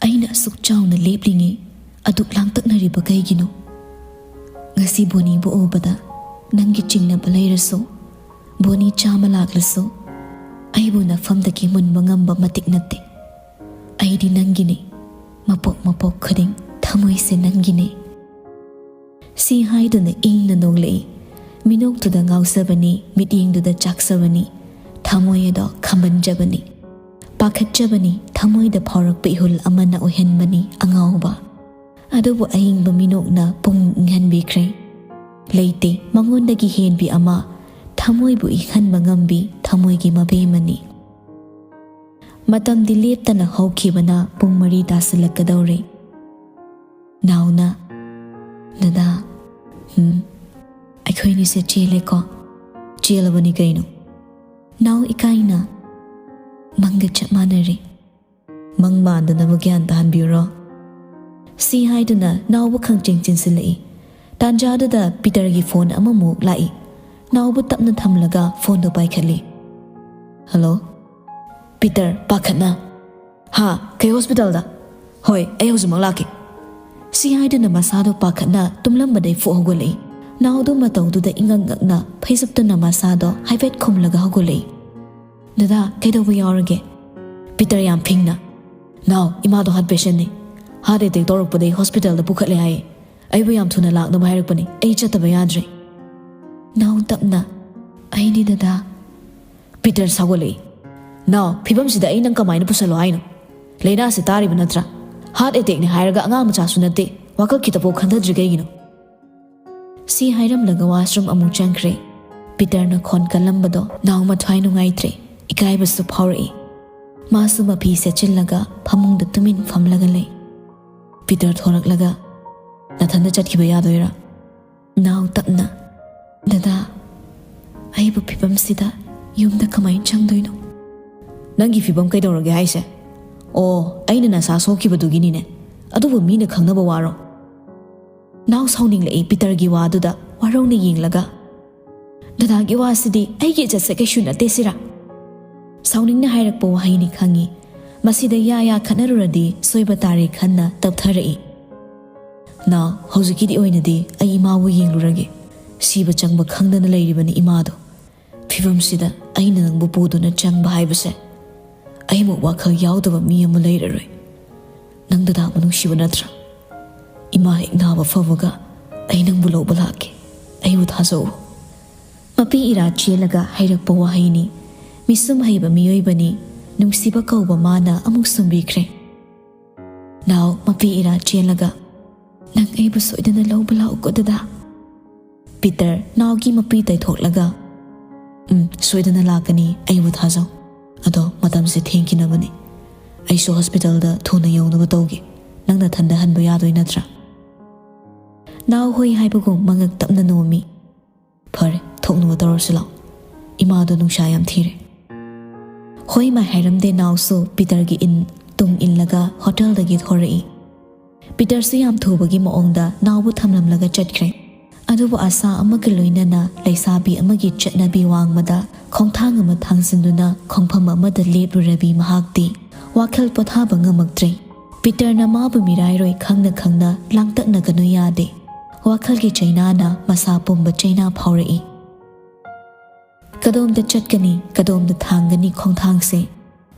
ꯑꯩꯅ ꯑꯁꯨꯛ ꯆꯥꯎꯅ ꯂꯦꯞꯂꯤꯉꯩ ꯑꯗꯨꯛ ꯂꯥꯡꯇꯛꯅꯔꯤꯕ ꯀꯩꯒꯤꯅꯣ? ꯉꯁꯤ ꯕꯣꯅꯤꯕꯨ ꯎꯕꯗ ꯅꯪꯒꯤ ꯆꯤꯡꯅꯕ ꯂꯩꯔꯁꯨ, ꯕꯣꯅꯤ ꯆꯥꯝꯃ ꯂꯥꯛꯂꯁꯨ, ꯑꯩꯕꯨ ꯅꯐꯝꯗꯒꯤ ꯃꯨꯟꯕ ꯉꯝꯕ ꯃꯇꯤꯛ ꯅꯠꯇꯦ꯫ ꯑꯩꯗꯤ ꯅꯪꯒꯤꯅꯦ, ꯃꯄꯣꯛ ꯃꯄꯣꯛ ꯈꯨꯗꯤꯡ ꯊꯃꯣꯏꯁꯦ ꯅꯪꯒꯤꯅꯦ꯫ ꯁꯤ ꯍꯥꯏꯗꯨꯅ ꯏꯪꯅ ꯅꯣꯛꯂꯛꯏ꯫ ꯃꯤꯅꯣꯛꯇꯨꯗ ꯉꯥꯎꯖꯕꯅꯤ, ꯃꯤꯠꯌꯦꯡꯗꯨꯗ ꯆꯥꯛꯆꯕꯅꯤ, ꯊꯃꯣꯏ ꯑꯗꯣ ꯈꯝꯕꯟꯖꯕꯅꯤ꯫ ꯄꯥꯈꯠꯆꯕꯅꯤ, ꯊꯃꯣꯏꯗ ꯐꯥꯎꯔꯛꯄ ꯏꯍꯨꯜ ꯑꯃꯅ ꯑꯣꯏꯍꯟꯕꯅꯤ ꯑꯉꯥꯎꯕ꯫ ꯑꯗꯨꯕꯨ ꯑꯏꯪꯕ ꯃꯤꯅꯣꯛꯅ ꯄꯨꯡ ꯏꯪꯍꯟꯕꯤꯈ꯭ꯔꯦ꯫ ꯂꯩꯇꯦ ꯃꯉꯣꯟꯗꯒꯤ ꯍꯦꯟꯕꯤ ꯑꯃ, ꯊꯃꯣꯏꯕꯨ ꯏꯪꯍꯟꯕ ꯉꯝꯕꯤ ꯊꯃꯣꯏꯒꯤ ꯃꯕꯦꯝꯃꯅꯤ꯫ ꯃꯇꯝꯗꯤ ꯂꯦꯞꯇꯅ ꯍꯧꯈꯤꯕꯅ ꯄꯨꯡ ꯃꯔꯤ ꯇꯥꯁꯤꯜꯂꯛꯀꯗꯧꯔꯦ꯫ ꯅꯥꯎꯅ, "ꯗꯗꯥ, ꯎꯝ, ꯑꯩꯈꯣꯏꯅꯤꯁꯦ ꯆꯦꯜꯂꯦꯀꯣ?" "ꯆꯦꯜꯂꯕꯅꯤ ꯀꯩꯅꯣ?" ꯅꯥꯎ ꯏꯀꯥꯏꯅ, "ꯃꯪꯒ ꯆꯞ ꯃꯥꯟꯅꯔꯦ꯫ ꯃꯪ ꯃꯥꯟꯗꯅꯕ ꯒ꯭ꯌꯥꯟ ꯇꯥꯍꯟꯕꯤꯌꯨꯔꯣ?" ꯁꯤ ꯍꯥꯏꯗꯨꯅ ꯅꯥꯎꯕ ꯈꯪꯆꯤꯡ ꯆꯤꯟꯁꯤꯜꯂꯛꯏ꯫ ꯇꯥꯟꯖꯥꯗꯨꯗ ꯄꯤꯇꯔꯒꯤ ꯐꯣꯟ ꯑꯃꯃꯨꯛ ꯂꯥꯛꯏ꯫ ꯅꯥꯎꯕ ꯇꯞꯅ ꯊꯝꯂꯒ ꯐꯣꯟꯗꯣ ꯄꯥꯏꯈꯠꯂꯤ꯫ "ꯍꯜꯂꯣ?" ꯄꯤꯇꯔ, ꯄꯥꯈꯠꯅ, "ꯍꯥ, ꯀꯩ ꯍꯣꯁꯄꯤꯇꯥꯜꯗ?" "ꯍꯣꯏ, ꯑꯩ ꯍꯧꯖꯤꯛꯃꯛ ꯂꯥꯛꯀꯦ꯫" ꯁꯤ ꯍꯥꯏꯗꯨꯅ ꯃꯁꯥꯗꯣ ꯄꯥꯈꯠꯅ ꯇꯨꯝꯂꯝꯕꯗꯩ ꯐꯨꯛ ꯍꯧꯒꯠꯂꯛꯏ꯫ ꯅꯥꯎꯗꯣ ꯃꯇꯧꯗꯨꯗ ꯏꯉꯛ ꯉꯛꯅ ꯐꯩꯖꯨꯞꯇꯨꯅ ꯃꯁꯥꯗꯣ ꯍꯥꯏꯐꯦꯠ ꯈꯨꯝꯂꯒ ꯍꯧꯒꯠꯂꯛꯏ꯫ "ꯗꯗꯥ, ꯀꯩꯗꯧꯕ ꯌꯥꯎꯔꯒꯦ?" ꯄꯤꯇꯔ ꯌꯥꯝ ꯐꯤꯡꯅ, "ꯅꯥꯎ, ꯏꯃꯥꯗꯣ ꯍꯥꯔꯠ ꯄꯦꯁꯦꯟꯅꯤ꯫ ꯍꯥꯔꯠ ꯑꯦꯇꯦꯛ ꯇꯧꯔꯛꯄꯗꯩ ꯍꯣꯁꯄꯤꯇꯥꯜꯗ ꯄꯨꯈꯠꯂꯦ ꯍꯥꯏꯌꯦ꯫ ꯑꯩꯕꯨ ꯌꯥꯝ ꯊꯨꯅ ꯂꯥꯛꯅꯕ ꯍꯥꯏꯔꯛꯄꯅꯤ꯫ ꯑꯩ ꯆꯠꯇꯕ ꯌꯥꯗ꯭ꯔꯦ꯫" ꯅꯥꯎ ꯇꯞꯅ, "ꯑꯩꯅꯤ ꯗꯗꯥ꯫" ꯄꯤꯇꯔ ꯁꯥꯎꯒꯠꯂꯛꯏ꯫ "ꯅꯥꯎ, ꯐꯤꯕꯝꯁꯤꯗ ꯑꯩ ꯅꯪ ꯀꯃꯥꯏꯅ ꯄꯨꯁꯜꯂꯣ ꯍꯥꯏꯅꯣ? ꯂꯥꯏꯅꯥꯁꯦ ꯇꯥꯔꯤꯕ ꯅꯠꯇ꯭ꯔꯥ? ꯍꯥꯔꯠ ꯑꯦꯇꯦꯛꯅꯤ ꯍꯥꯏꯔꯒ ꯑꯉꯥꯡ ꯃꯆꯥꯁꯨ ꯅꯠꯇꯦ꯫ ꯋꯥꯈꯜ ꯈꯤꯇꯐꯥꯎ ꯈꯟꯊꯗ꯭ꯔꯤ ꯀꯩꯒꯤꯅꯣ?" ꯁꯤ ꯍꯥꯏꯔꯝꯂꯒ ꯋꯥꯁꯔꯨꯝ ꯑꯃꯨꯛ ꯆꯪꯈ꯭ꯔꯦ꯫ ꯄꯤꯇꯔꯅ ꯈꯣꯟ ꯀꯜꯂꯝꯕꯗꯣ ꯅꯥꯎ ꯃꯊ꯭ꯋꯥꯏ ꯅꯨꯡꯉꯥꯏꯇ꯭ꯔꯦ, ꯏꯀꯥꯏꯕꯁꯨ ꯐꯥꯎꯔꯛꯏ꯫ ꯃꯥꯁꯨ ꯃꯐꯤ ꯁꯦꯠꯆꯤꯜꯂꯒ ꯐꯃꯨꯡꯗ ꯇꯨꯃꯤꯟ ꯐꯝꯂꯒ ꯂꯩ꯫ ꯄꯤꯇꯔ ꯊꯣꯔꯛꯂꯒ, "ꯅꯊꯟꯗ ꯆꯠꯈꯤꯕ ꯌꯥꯗꯣꯏꯔꯥ?" ꯅꯥꯎ ꯇꯞꯅ, "ꯗꯗꯥ, ꯑꯩꯕꯨ ꯐꯤꯕꯝꯁꯤꯗ ꯌꯨꯝꯗ ꯀꯃꯥꯏꯅ ꯆꯪꯗꯣꯏꯅꯣ?" "ꯅꯪꯒꯤ ꯐꯤꯕꯝ ꯀꯩꯗꯧꯔꯒꯦ ꯍꯥꯏꯁꯦ? ꯑꯣ, ꯑꯩꯅ ꯅꯁꯥ ꯁꯣꯛꯈꯤꯕꯗꯨꯒꯤꯅꯤꯅꯦ꯫ ꯑꯗꯨꯕꯨ ꯃꯤꯅ ꯈꯪꯅꯕ ꯋꯥꯔꯣ?" ꯅꯥꯎ ꯁꯥꯎꯅꯤꯡꯂꯛꯏ ꯄꯤꯇꯔꯒꯤ ꯋꯥꯗꯨꯗ ꯋꯥꯔꯧꯅ ꯌꯦꯡꯂꯒ꯫ "ꯗꯗꯥꯒꯤ ꯋꯥꯁꯤꯗꯤ ꯑꯩꯒꯤ ꯏꯖꯠꯁꯦ ꯀꯩꯁꯨ ꯅꯠꯇꯦ ꯁꯤꯔꯥ?" ꯁꯥꯎꯅꯤꯡꯅ ꯍꯥꯏꯔꯛꯄ ꯋꯥꯍꯩꯅꯤ ꯈꯪꯏ꯫ ꯃꯁꯤꯗ ꯌꯥ ꯌꯥ ꯈꯠꯅꯔꯨꯔꯗꯤ ꯁꯣꯏꯕ ꯇꯥꯔꯦ ꯈꯟꯅ ꯇꯞꯊꯔꯛꯏ꯫ "ꯅꯥꯎ, ꯍꯧꯖꯤꯛꯀꯤꯗꯤ ꯑꯣꯏꯅꯗꯤ ꯑꯩ ꯏꯃꯥꯕꯨ ꯌꯦꯡꯂꯨꯔꯒꯦ꯫ ꯁꯤꯕ ꯆꯪꯕ ꯈꯪꯗꯅ ꯂꯩꯔꯤꯕꯅꯤ ꯏꯃꯥꯗꯣ꯫ ꯐꯤꯕꯝꯁꯤꯗ ꯑꯩꯅ ꯅꯪꯕꯨ ꯄꯨꯗꯨꯅ ꯆꯪꯕ ꯍꯥꯏꯕꯁꯦ, ꯑꯩꯃꯨꯛ ꯋꯥꯈꯜ ꯌꯥꯎꯗꯕ ꯃꯤ ꯑꯃ ꯂꯩꯔꯔꯣꯏ꯫ ꯅꯪ ꯗꯗꯥꯕꯨ ꯅꯨꯡꯁꯤꯕ ꯅꯠꯇ꯭ꯔꯥ? ꯏꯃꯥ ꯍꯦꯛ ꯅꯥꯕ ꯐꯕꯒ ꯑꯩ ꯅꯪꯕꯨ ꯂꯧꯕ ꯂꯥꯛꯀꯦ꯫ ꯑꯩꯕꯨ ꯊꯥꯖꯧ"꯫ ꯃꯄꯤ ꯏꯔꯥ ꯆꯦꯜꯂꯒ ꯍꯥꯏꯔꯛꯄ ꯋꯥꯍꯩꯅꯤ꯫ ꯃꯤꯁꯨꯝ ꯍꯩꯕ ꯃꯤꯑꯣꯏꯕꯅꯤ꯫ ꯅꯨꯡꯁꯤꯕ ꯀꯧꯕ ꯃꯥꯅ ꯑꯃꯨꯛ ꯁꯨꯝꯕꯤꯈ꯭ꯔꯦ꯫ ꯅꯥꯎ, ꯃꯄꯤ ꯏꯔꯥ ꯆꯦꯜꯂꯒ, "ꯅꯪ ꯑꯩꯕꯨ ꯁꯣꯏꯗꯅ ꯂꯧꯕ ꯂꯥꯛꯎꯀꯣ ꯗꯗꯥ"꯫ ꯄꯤꯇꯔ ꯅꯥꯎꯒꯤ ꯃꯄꯤ ꯇꯩꯊꯣꯛꯂꯒ, "ꯎꯝ, ꯁꯣꯏꯗꯅ ꯂꯥꯛꯀꯅꯤ, ꯑꯩꯕꯨ ꯊꯥꯖꯧ꯫ ꯑꯗꯣ ꯃꯇꯝꯁꯦ ꯊꯦꯡꯈꯤꯅꯕꯅꯤ꯫ ꯑꯩꯁꯨ ꯍꯣꯁꯄꯤꯇꯥꯜꯗ ꯊꯨꯅ ꯌꯧꯅꯕ ꯇꯧꯒꯦ꯫ ꯅꯪ ꯅꯊꯟꯗ ꯍꯟꯕ ꯌꯥꯗꯣꯏ ꯅꯠꯇ꯭ꯔꯥ?" ꯅꯥꯎ ꯍꯣꯏ ꯍꯥꯏꯕꯒꯨꯝ ꯃꯉꯛ ꯇꯞꯅ ꯅꯣꯝꯃꯤ꯫ "ꯐꯔꯦ, ꯊꯣꯛꯅꯕ ꯇꯧꯔꯁꯤ ꯂꯥꯛꯑꯣ꯫ ꯏꯃꯥꯗꯣ ꯅꯨꯡꯁꯥ ꯌꯥꯝ ꯊꯤꯔꯦ"꯫ ꯍꯣꯏ ꯃꯥꯏ ꯍꯥꯏꯔꯝꯗꯦ ꯅꯥꯎꯁꯨ ꯄꯤꯇꯔꯒꯤ ꯏꯟ ꯇꯨꯡ ꯏꯜꯂꯒ ꯍꯣꯇꯦꯜꯗꯒꯤ ꯊꯣꯔꯛꯏ꯫ ꯄꯤꯇꯔꯁꯨ ꯌꯥꯝ ꯊꯨꯕꯒꯤ ꯃꯑꯣꯡꯗ ꯅꯥꯎꯕꯨ ꯊꯝꯂꯝꯂꯒ ꯆꯠꯈ꯭ꯔꯦ꯫ ꯑꯗꯨꯕꯨ ꯑꯁꯥ ꯑꯃꯒ ꯂꯣꯏꯅꯅ ꯂꯩꯁꯥꯕꯤ ꯑꯃꯒꯤ ꯆꯠꯅꯕꯤ ꯋꯥꯡꯃꯗ ꯈꯣꯡꯊꯥꯡ ꯑꯃ ꯊꯥꯡꯖꯤꯟꯗꯨꯅ ꯈꯣꯡꯐꯝ ꯑꯃꯗ ꯂꯦꯞꯂꯨꯔꯕꯤ ꯃꯍꯥꯛꯇꯤ ꯋꯥꯈꯜ ꯄꯣꯊꯥꯕ ꯉꯝꯃꯛꯇ꯭ꯔꯦ꯫ ꯄꯤꯇꯔꯅ ꯃꯥꯕꯨ ꯃꯤꯔꯥꯏꯔꯣꯏ ꯈꯪꯅ ꯈꯪꯅ ꯂꯥꯡꯇꯛꯅꯒꯅꯨ ꯌꯥꯗꯦ꯫ ꯋꯥꯈꯜꯒꯤ ꯆꯩꯅꯥꯅ ꯃꯁꯥ ꯄꯨꯝꯕ ꯆꯩꯅꯥ ꯐꯥꯎꯔꯛꯏ꯫ ꯀꯗꯣꯝꯗ ꯆꯠꯀꯅꯤ, ꯀꯗꯣꯝꯗ ꯊꯥꯡꯒꯅꯤ ꯈꯣꯡꯊꯥꯡꯁꯦ?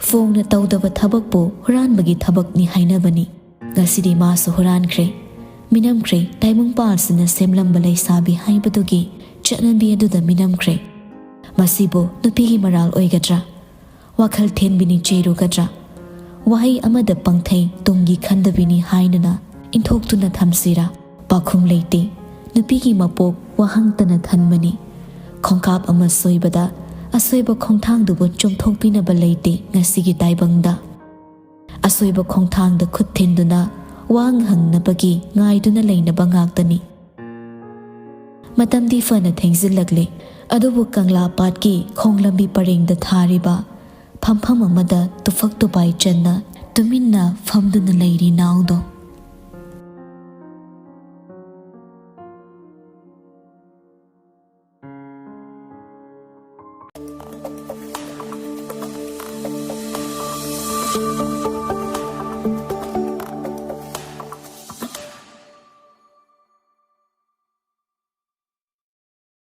ꯐꯣꯡꯅ ꯇꯧꯗꯕ ꯊꯕꯛꯄꯨ ꯍꯨꯔꯥꯟꯕꯒꯤ ꯊꯕꯛꯅꯤ ꯍꯥꯏꯅꯕꯅꯤ꯫ ꯉꯁꯤꯗꯤ ꯃꯥꯁꯨ ꯍꯨꯔꯥꯟꯈ꯭ꯔꯦ꯫ ꯃꯤꯅꯝꯈ꯭ꯔꯦ ꯇꯥꯏꯕꯪꯄꯥꯜꯁꯤꯅ ꯁꯦꯝꯂꯝꯕ ꯂꯩꯁꯥꯕꯤ ꯍꯥꯏꯕꯗꯨꯒꯤ ꯆꯠꯅꯕꯤ ꯑꯗꯨꯗ ꯃꯤꯅꯝꯈ꯭ꯔꯦ꯫ ꯃꯁꯤꯕꯨ ꯅꯨꯄꯤꯒꯤ ꯃꯔꯥꯜ ꯑꯣꯏꯒꯗ꯭ꯔꯥ? ꯋꯥꯈꯜ ꯊꯦꯟꯕꯤꯅꯤ ꯆꯩꯔꯨꯒꯗ꯭ꯔꯥ? ꯋꯥꯍꯩ ꯑꯃꯗ ꯄꯪꯊꯩ ꯇꯨꯡꯒꯤ ꯈꯟꯗꯕꯤꯅꯤ ꯍꯥꯏꯅꯅ ꯏꯟꯊꯣꯛꯇꯨꯅ ꯊꯝꯁꯤꯔꯥ? ꯄꯥꯎꯈꯨꯝ ꯂꯩꯇꯦ꯫ ꯅꯨꯄꯤꯒꯤ ꯃꯄꯣꯛ ꯋꯥꯍꯪꯇꯅ ꯊꯟꯕꯅꯤ꯫ ꯈꯣꯡꯀꯥꯞ ꯑꯃ ꯁꯣꯏꯕꯗ ꯑꯁꯣꯏꯕ ꯈꯣꯡꯊꯥꯡꯗꯨꯕꯨ ꯆꯨꯝꯊꯣꯛꯄꯤꯅꯕ ꯂꯩꯇꯦ ꯉꯁꯤꯒꯤ ꯇꯥꯏꯕꯪꯗ꯫ ꯑꯁꯣꯏꯕ ꯈꯣꯡꯊꯥꯡꯗ ꯈꯨꯠ ꯊꯤꯟꯗꯨꯅ ꯋꯥ ꯉꯥꯡꯅꯕꯒꯤ ꯉꯥꯏꯗꯨꯅ ꯂꯩꯅꯕ ꯉꯥꯛꯇꯅꯤ꯫ ꯃꯇꯝꯗꯤ ꯐꯅ ꯊꯦꯡꯖꯤꯜꯂꯛꯂꯦ, ꯑꯗꯨꯕꯨ ꯀꯪꯂꯥ ꯄꯥꯠꯀꯤ ꯈꯣꯡ ꯂꯝꯕꯤ ꯄꯔꯦꯡꯗ ꯊꯥꯔꯤꯕ ꯐꯝꯐꯝ ꯑꯃꯗ ꯇꯨꯐꯛ ꯇꯨꯄꯥꯏ ꯆꯟꯅ ꯇꯨꯃꯤꯟꯅ ꯐꯝꯗꯨꯅ ꯂꯩꯔꯤ ꯅꯥꯎꯗꯣ꯫